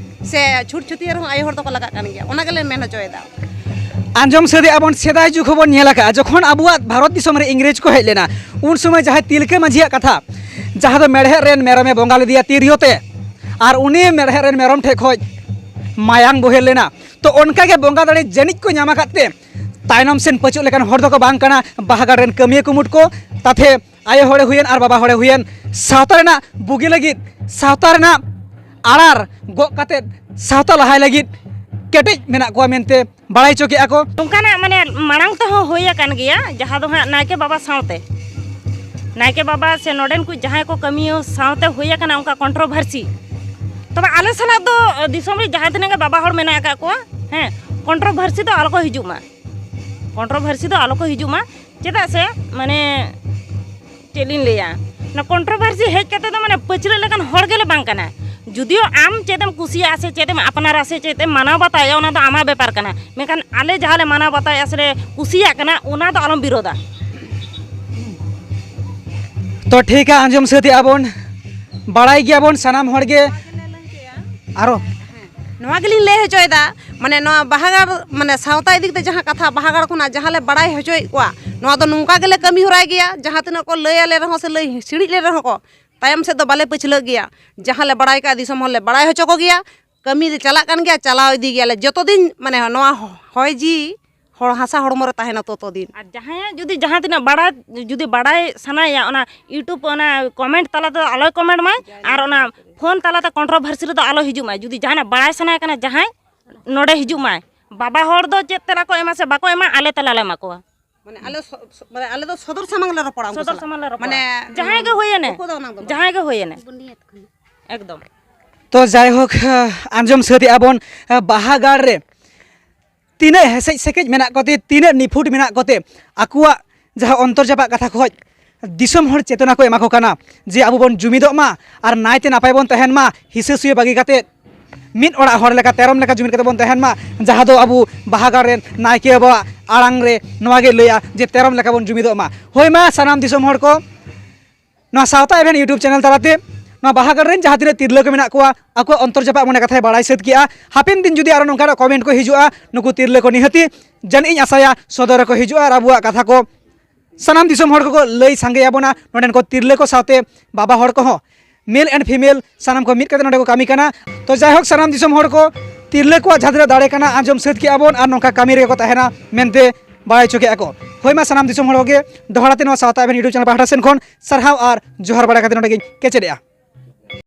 ᱥᱮ ᱪᱷᱩᱴ ᱪᱷᱟᱹᱴᱭᱟᱹᱨ ᱨᱮᱦᱚᱸ ᱟᱭᱳ ᱦᱚᱲ ᱫᱚᱠᱚ ᱞᱟᱜᱟᱜ ᱠᱟᱱ ᱜᱮᱭᱟ᱾ ᱚᱱᱟ ᱜᱮᱞᱮ ᱢᱮᱱ ᱦᱚᱪᱚᱭᱮᱫᱟ᱾ ᱟᱸᱡᱚᱢ ᱥᱟᱹᱨᱤ ᱟᱵᱚᱱ, ᱥᱮᱫᱟᱭ ᱡᱩᱜᱽ ᱦᱚᱸᱵᱚᱱ ᱧᱮᱞ ᱟᱠᱟᱫᱼᱟ, ᱡᱚᱠᱷᱚᱱ ᱟᱵᱚᱣᱟᱜ ᱵᱷᱟᱨᱚᱛ ᱫᱤᱥᱚᱢ ᱨᱮ ᱤᱝᱨᱮᱡᱽ ᱠᱚ ᱦᱮᱡ ᱞᱮᱱᱟ, ᱩᱱ ᱥᱚᱢᱚᱭ ᱡᱟᱦᱟᱸᱭ ᱛᱤᱞᱠᱟᱹ ᱢᱟᱹᱡᱷᱤᱭᱟᱜ ᱠᱟᱛᱷᱟ, ᱡᱟᱦᱟᱸ ᱫᱚ ᱢᱮᱲᱦᱮᱫ ᱨᱮᱱ ᱢᱮᱨᱚᱢᱮ ᱵᱚᱸᱜᱟ ᱞᱮᱫᱮᱭᱟ ᱛᱤᱨᱭᱳ ᱛᱮ, ᱟᱨ ᱩᱱᱤ ᱢᱮᱲᱦᱮᱫ ᱨᱮᱱ ᱢᱮᱨᱚᱢ ᱴᱷᱮᱡ ᱠᱷᱚᱡ ᱢᱟᱭᱟᱝ ᱵᱚᱦᱮᱞ ᱞᱮᱱᱟ᱾ ᱛᱚ ᱚᱱᱠᱟ ᱜᱮ ᱵᱚᱸᱜᱟ ᱫᱟᱲᱮ ᱡᱟᱹᱱᱤᱡ ᱠᱚ ᱧᱟᱢ ᱟᱠᱟᱫ ᱛᱮ ᱛᱟᱭᱱᱚᱢ ᱥᱮᱱ ᱯᱟᱹᱪᱩᱜ ᱞᱮᱠᱟᱱ ᱦᱚᱲ ᱫᱚᱠᱚ ᱵᱟᱝ ᱠᱟᱱᱟ ᱵᱟᱦᱟ ᱜᱟᱲ ᱨᱮᱱ ᱠᱟᱹᱢᱤᱭᱟᱹ ᱠᱩᱢᱩᱴ ᱠᱚ᱾ ᱛᱟᱛᱷᱮ ᱟᱭᱳ ᱦᱚᱲᱮ ᱦᱩᱭᱮᱱ ᱟᱨ ᱵᱟᱵᱟ ᱦᱚᱲᱮ ᱦᱩᱭᱮᱱ, ᱥᱟᱶᱛᱟ ᱨᱮᱱᱟᱜ ᱵᱩᱜᱤ ᱞᱟᱹᱜᱤᱫ, ᱥᱟᱶᱛᱟ ᱨᱮᱱᱟᱜ ᱟᱲᱟᱨ ᱜᱚᱜ ᱠᱟᱛᱮᱫ ᱥᱟᱶᱛᱟ ᱞᱟᱦᱟᱭ ᱞᱟᱹᱜᱤᱫ ᱠᱮᱴᱮᱡ ᱢᱮᱱᱟᱜ ᱠᱚᱣᱟ ᱢᱮᱱᱛᱮ ᱵᱟᱲᱟᱭ ᱦᱚᱪᱚ ᱠᱮᱫᱼᱟ ᱠᱚ᱾ ᱱᱚᱝᱠᱟᱱᱟᱜ ᱢᱟᱱᱮ ᱢᱟᱲᱟᱝ ᱛᱮᱦᱚᱸ ᱦᱩᱭ ᱟᱠᱟᱱ ᱜᱮᱭᱟ, ᱡᱟᱦᱟᱸ ᱫᱚ ᱦᱟᱸᱜ ᱱᱟᱭᱠᱮ ᱵᱟᱵᱟ ᱥᱟᱶᱛᱮ, ᱱᱟᱭᱠᱮ ᱵᱟᱵᱟ ᱥᱮ ᱱᱚᱰᱮᱱ ᱠᱚ ᱡᱟᱦᱟᱸᱭ ᱠᱚ ᱠᱟᱹᱢᱤᱭᱟᱹ ᱥᱟᱶᱛᱮ ᱦᱩᱭ ᱟᱠᱟᱱᱟ ᱚᱱᱠᱟ ᱠᱚᱱᱴᱨᱳᱵᱷᱟᱨᱥᱤ᱾ ᱛᱚᱵᱮ ᱟᱞᱮ ᱥᱟᱞᱟᱜ ᱫᱚ ᱫᱤᱥᱚᱢ ᱨᱮ ᱡᱟᱦᱟᱸ ᱛᱤᱱᱟᱹᱜ ᱜᱮ ᱵᱟᱵᱟ ᱦᱚᱲ ᱢᱮᱱᱟᱜ ᱟᱠᱟᱫ ᱠᱚᱣᱟ, ᱦᱮᱸ, ᱠᱚᱱᱴᱨᱳᱵᱷᱟᱨᱥᱤ ᱫᱚ ᱟᱞᱚ ᱠᱚ ᱦᱤᱡᱩᱜ ᱢᱟ, ᱠᱚᱱᱴᱨᱳᱵᱷᱟᱨᱥᱤ ᱫᱚ ᱟᱞᱚ ᱠᱚ ᱦᱤᱡᱩᱜ ᱢᱟ᱾ ᱪᱮᱫᱟᱜ ᱥᱮ ᱢᱟᱱᱮ ᱪᱮᱫ ᱞᱤᱧ ᱞᱟᱹᱭᱟ, ᱚᱱᱟ ᱠᱚᱱᱴᱨᱳᱵᱷᱟᱨᱥᱤ ᱦᱮᱡ ᱠᱟᱛᱮ ᱫᱚ ᱢᱟᱱᱮ ᱯᱟᱹᱪᱷᱞᱟᱹ ᱞᱮᱠᱟᱱ ᱦᱚᱲ ᱜᱮᱞᱮ ᱵᱟᱝ ᱠᱟᱱᱟ᱾ ᱡᱩᱫᱤᱭᱳ ᱟᱢ ᱪᱮᱫ ᱮᱢ ᱠᱩᱥᱤᱭᱟᱜᱼᱟ ᱥᱮ ᱪᱮᱫ ᱮᱢ ᱟᱯᱱᱟᱨᱟ ᱥᱮ ᱪᱮᱫ ᱮᱢ ᱢᱟᱱᱟᱣ ᱵᱟᱛᱟᱣᱟ, ᱚᱱᱟ ᱫᱚ ᱟᱢᱟᱜ ᱵᱮᱯᱟᱨ ᱠᱟᱱᱟ, ᱢᱮᱱᱠᱷᱟᱱ ᱟᱞᱮ ᱡᱟᱦᱟᱸ ᱞᱮ ᱢᱟᱱᱟᱣ ᱵᱟᱛᱟᱣᱮᱫᱼᱟ ᱥᱮ ᱞᱮ ᱠᱩᱥᱤᱭᱟᱜ ᱠᱟᱱᱟ, ᱚᱱᱟ ᱫᱚ ᱟᱞᱚᱢ ᱵᱤᱨᱳᱫᱟ᱾ ᱛᱚ ᱴᱷᱤᱠᱟ, ᱟᱸᱡᱚᱢ ᱥᱟᱹᱛ ᱮᱫᱼᱟ ᱵᱚᱱ, ᱵᱟᱲᱟᱭ ᱜᱮᱭᱟᱵᱚᱱ ᱥᱟᱱᱟᱢ ᱦᱚᱲ ᱜᱮ᱾ ᱟᱨᱚ ᱱᱚᱣᱟ ᱜᱮᱞᱤᱧ ᱞᱟᱹᱭ ᱦᱚᱪᱚᱭᱮᱫᱟ, ᱢᱟᱱᱮ ᱱᱚᱣᱟ ᱵᱟᱦᱟ ᱜᱟᱲ, ᱢᱟᱱᱮ ᱥᱟᱶᱛᱟ ᱤᱫᱤ ᱠᱟᱛᱮ ᱡᱟᱦᱟᱸ ᱠᱟᱛᱷᱟ ᱵᱟᱦᱟ ᱜᱟᱲ ᱠᱷᱚᱱᱟᱜ ᱡᱟᱦᱟᱸ ᱞᱮ ᱵᱟᱲᱟᱭ ᱦᱚᱪᱚᱭᱮᱫ ᱠᱚᱣᱟ, ᱱᱚᱣᱟ ᱫᱚ ᱱᱚᱝᱠᱟ ᱜᱮᱞᱮ ᱠᱟᱹᱢᱤ ᱦᱚᱨᱟᱭ ᱜᱮᱭᱟ᱾ ᱡᱟᱦᱟᱸ ᱛᱤᱱᱟᱹᱜ ᱠᱚ ᱞᱟᱹᱭ ᱟᱞᱮ ᱨᱮᱦᱚᱸ ᱥᱮ ᱞᱟᱹᱭ ᱥᱤᱲᱤᱡ ᱞᱮ ᱨᱮᱦᱚᱸ ᱠᱚ, ᱛᱟᱭᱚᱢ ᱥᱮᱫ ᱫᱚ ᱵᱟᱞᱮ ᱯᱟᱹᱪᱷᱞᱟᱹᱜ ᱜᱮᱭᱟ᱾ ᱡᱟᱦᱟᱸ ᱞᱮ ᱵᱟᱲᱟᱭ ᱠᱟᱜᱼᱟ ᱫᱤᱥᱚᱢ ᱦᱚᱲ ᱞᱮ ᱵᱟᱲᱟᱭ ᱦᱚᱪᱚ ᱠᱚᱜᱮᱭᱟ᱾ ᱠᱟᱹᱢᱤ ᱞᱮ ᱪᱟᱞᱟᱜ ᱠᱟᱱ ᱜᱮᱭᱟ, ᱪᱟᱞᱟᱣ ᱤᱫᱤ ᱜᱮᱭᱟᱞᱮ ᱡᱚᱛᱚ ᱫᱤᱱ, ᱢᱟᱱᱮ ᱱᱚᱣᱟ ᱦᱚᱭ ᱡᱤᱣᱤ ᱦᱚᱲ ᱦᱟᱥᱟ ᱦᱚᱲᱢᱚ ᱨᱮ ᱛᱟᱦᱮᱱᱟ ᱛᱚᱛᱚ ᱫᱤᱱ᱾ ᱟᱨ ᱡᱟᱦᱟᱸᱭᱟᱜ ᱡᱩᱫᱤ ᱡᱟᱦᱟᱸ ᱛᱤᱱᱟᱹᱜ ᱵᱟᱲᱟᱭ, ᱡᱩᱫᱤ ᱵᱟᱲᱟᱭ ᱥᱟᱱᱟᱭᱮᱭᱟ, ᱚᱱᱟ YouTube ᱚᱱᱟ comment ᱛᱟᱞᱟ ᱛᱮᱫᱚ ᱟᱞᱚᱭ comment ᱢᱟᱭ, ᱟᱨ ᱚᱱᱟ phone ᱛᱟᱞᱟᱛᱮ controversy ᱨᱮᱫᱚ ᱟᱞᱚ ᱦᱤᱡᱩᱜ ᱢᱟᱭ᱾ ᱡᱩᱫᱤ ᱡᱟᱦᱟᱱᱟᱜ ᱵᱟᱲᱟᱭ ᱥᱟᱱᱟᱭᱮ ᱠᱟᱱᱟ ᱡᱟᱦᱟᱸᱭ, ᱱᱚᱰᱮ ᱦᱤᱡᱩᱜ ᱢᱟᱭ᱾ ᱵᱟᱵᱟ ᱦᱚᱲ ᱫᱚ ᱪᱮᱫ ᱛᱮᱞᱟ ᱠᱚ ᱮᱢᱟ ᱥᱮ ᱵᱟᱠᱚ ᱮᱢᱟ, ᱟᱞᱮ ᱛᱟᱞᱟ ᱞᱮ ᱮᱢᱟ ᱠᱚᱣᱟ᱾ ᱢᱟᱱᱮ ᱟᱞᱮ ᱥᱚ-, ᱥᱚ-, ᱢᱟᱱᱮ ᱟᱞᱮ ᱫᱚ ᱥᱚᱫᱚᱨ ᱥᱟᱢᱟᱝ ᱞᱮ ᱨᱚᱯᱚᱲᱟ ᱩᱱᱠᱩ ᱥᱚᱫᱚᱨ ᱥᱟᱞᱟᱜ᱾ ᱥᱟᱢᱟᱝ ᱞᱮ ᱨᱚᱯᱚᱲᱟ᱾ ᱢᱟᱱᱮ ᱡᱟᱦᱟᱸᱭ ᱜᱮ ᱦᱩᱭᱮᱱᱮ, ᱚᱠᱚᱭ ᱫᱚ ᱚᱱᱟ ᱫᱚ ᱵᱟᱝ᱾ ᱡᱟᱦᱟᱸᱭ ᱜᱮ ᱦᱩᱭᱮᱱᱮ, ᱮᱠᱫᱚᱢ᱾ ᱛᱚ ᱡᱟᱭᱦᱳᱠ, ᱟᱸᱡᱚᱢ ᱥᱟᱹᱛ ᱮᱫᱼᱟ ᱵᱚᱱ, ᱵᱟᱦᱟ ᱜᱟᱲ ᱨᱮ ᱛᱤᱱᱟᱹᱜ ᱦᱮᱥᱮᱡ ᱥᱮᱠᱮᱡ ᱢᱮᱱᱟᱜ ᱠᱚᱛᱮ, ᱛᱤᱱᱟᱹᱜ ᱱᱤᱯᱷᱩᱴ ᱢᱮᱱᱟᱜ ᱠᱚᱛᱮ, ᱟᱠᱚᱣᱟᱜ ᱡᱟᱦᱟᱸ ᱚᱱᱛᱚᱨ ᱡᱟᱯᱟᱜ ᱠᱟᱛᱷᱟ ᱠᱷᱚᱡ ᱫᱤᱥᱚᱢ ᱦᱚᱲ ᱪᱮᱛᱚᱱᱟ ᱠᱚ ᱮᱢᱟ ᱠᱚ ᱠᱟᱱᱟ ᱡᱮ ᱟᱵᱚ ᱵᱚᱱ ᱡᱩᱢᱤᱫᱚᱜ ᱢᱟ ᱟᱨ ᱱᱟᱭᱛᱮ ᱱᱟᱯᱟᱭ ᱵᱚᱱ ᱛᱟᱦᱮᱱ ᱢᱟ, ᱦᱤᱥᱟᱹ ᱥᱩᱭᱟᱹ ᱵᱟᱹᱜᱤ ᱠᱟᱛᱮ ᱢᱤᱫ ᱚᱲᱟᱜ ᱦᱚᱲ ᱞᱮᱠᱟ, ᱛᱮᱨᱚᱢ ᱞᱮᱠᱟ ᱡᱩᱢᱤᱫ ᱠᱟᱛᱮ ᱵᱚᱱ ᱛᱟᱦᱮᱱ ᱢᱟ, ᱡᱟᱦᱟᱸ ᱫᱚ ᱟᱵᱚ ᱵᱟᱦᱟ ᱜᱟᱲ ᱨᱮᱱ ᱱᱟᱭᱠᱮ ᱵᱟᱵᱟᱣᱟᱜ ᱟᱲᱟᱝ ᱨᱮ ᱱᱚᱣᱟ ᱜᱮ ᱞᱟᱹᱭᱟ ᱡᱮ ᱛᱮᱨᱚᱢ ᱞᱮᱠᱟ ᱵᱚᱱ ᱡᱩᱢᱤᱫᱚᱜ ᱢᱟ᱾ ᱦᱳᱭ ᱢᱟ ᱥᱟᱱᱟᱢ ᱫᱤᱥᱚᱢ ᱦᱚᱲ ᱠᱚ, ᱱᱚᱣᱟ ᱥᱟᱶᱛᱟ ᱮᱵᱷᱮᱱ YouTube ᱪᱮᱱᱮᱞ ᱛᱟᱞᱟᱛᱮ ᱱᱚᱣᱟ ᱵᱟᱦᱟ ᱜᱟᱲ ᱨᱮᱱ ᱡᱟᱦᱟᱸ ᱛᱤᱱᱟᱹᱜ ᱛᱤᱨᱞᱟᱹ ᱠᱚ ᱢᱮᱱᱟᱜ ᱠᱚᱣᱟ, ᱟᱠᱚᱣᱟᱜ ᱚᱱᱛᱚᱨ ᱡᱟᱯᱟᱜ ᱢᱚᱱᱮ ᱠᱟᱛᱷᱟᱭ ᱵᱟᱲᱟᱭ ᱥᱟᱹᱛ ᱠᱮᱜᱼᱟ᱾ ᱦᱟᱯᱮᱱ ᱫᱤᱱ ᱡᱩᱫᱤ ᱟᱨᱚ ᱱᱚᱝᱠᱟᱱᱟᱜ ᱠᱚᱢᱮᱱᱴ ᱠᱚ ᱦᱤᱡᱩᱜᱼᱟ, ᱱᱩᱠᱩ ᱛᱤᱨᱞᱟᱹ ᱠᱚ ᱱᱤᱦᱟᱹᱛᱤ ᱡᱟᱹᱱᱤᱡ ᱤᱧ ᱟᱥᱟᱭᱟ ᱥᱚᱫᱚᱨ ᱨᱮᱠᱚ ᱦᱤᱡᱩᱜᱼᱟ ᱟᱨ ᱟᱵᱚᱣᱟᱜ ᱠᱟᱛᱷᱟ ᱠᱚ ᱥᱟᱱᱟᱢ ᱫᱤᱥᱚᱢ ᱦᱚᱲ ᱠᱚᱠᱚ ᱞᱟᱹᱭ ᱥᱟᱸᱜᱮᱭᱟᱵᱚᱱᱟ᱾ ᱱᱚᱰᱮᱱ ᱠᱚ ᱛᱤᱨᱞᱟᱹ ᱠᱚ ᱥᱟᱶᱛᱮ ᱵᱟᱵᱟ ᱦᱚᱲ ᱠᱚᱦᱚᱸ, ᱢᱮᱞ ᱮᱱᱰ ᱯᱷᱤᱢᱮᱞ, ᱥᱟᱱᱟᱢ ᱠᱚ ᱢᱤᱫ ᱠᱟᱛᱮ ᱱᱚᱰᱮ ᱠᱚ ᱠᱟᱹᱢᱤ ᱠᱟᱱᱟ᱾ ᱛᱚ ᱡᱟᱭᱦᱳᱠ, ᱥᱟᱱᱟᱢ ᱫᱤᱥᱚᱢ ᱦᱚᱲ ᱠᱚ ᱛᱤᱨᱞᱟᱹ ᱠᱚᱣᱟᱜ ᱡᱟᱦᱟᱸ ᱛᱤᱱᱟᱹᱜ ᱫᱟᱲᱮ ᱠᱟᱱᱟ, ᱟᱸᱡᱚᱢ ᱥᱟᱹᱛ ᱠᱮᱜᱼᱟ ᱵᱚᱱ ᱟᱨ ᱱᱚᱝᱠᱟ ᱠᱟᱹᱢᱤ ᱨᱮᱜᱮ ᱠᱚ ᱛᱟᱦᱮᱱᱟ ᱢᱮᱱᱛᱮ ᱵᱟᱲᱟᱭ ᱦᱚᱪᱚ ᱠᱮᱜᱼᱟ ᱠᱚ᱾ ᱦᱳᱭ ᱢᱟ ᱥᱟᱱᱟᱢ ᱫᱤᱥᱚᱢ ᱦᱚᱲ ᱠᱚᱜᱮ ᱫᱚᱦᱲᱟ ᱛᱮ ᱱᱚᱣᱟ ᱥᱟᱶᱛᱟ ᱮᱵᱷᱮᱱ YouTube ᱪᱮᱱᱮᱞ ᱯᱟᱦᱴᱟ ᱥᱮᱱ ᱠᱷᱚᱱ ᱥᱟᱨᱦᱟᱣ ᱟᱨ ᱡᱚᱦᱟᱨ ᱵᱟᱲᱟ ᱠᱟᱛᱮ ᱱᱚᱰᱮ ᱜᱤᱧ ᱠᱮᱪᱮᱫᱮᱜᱼᱟ᱾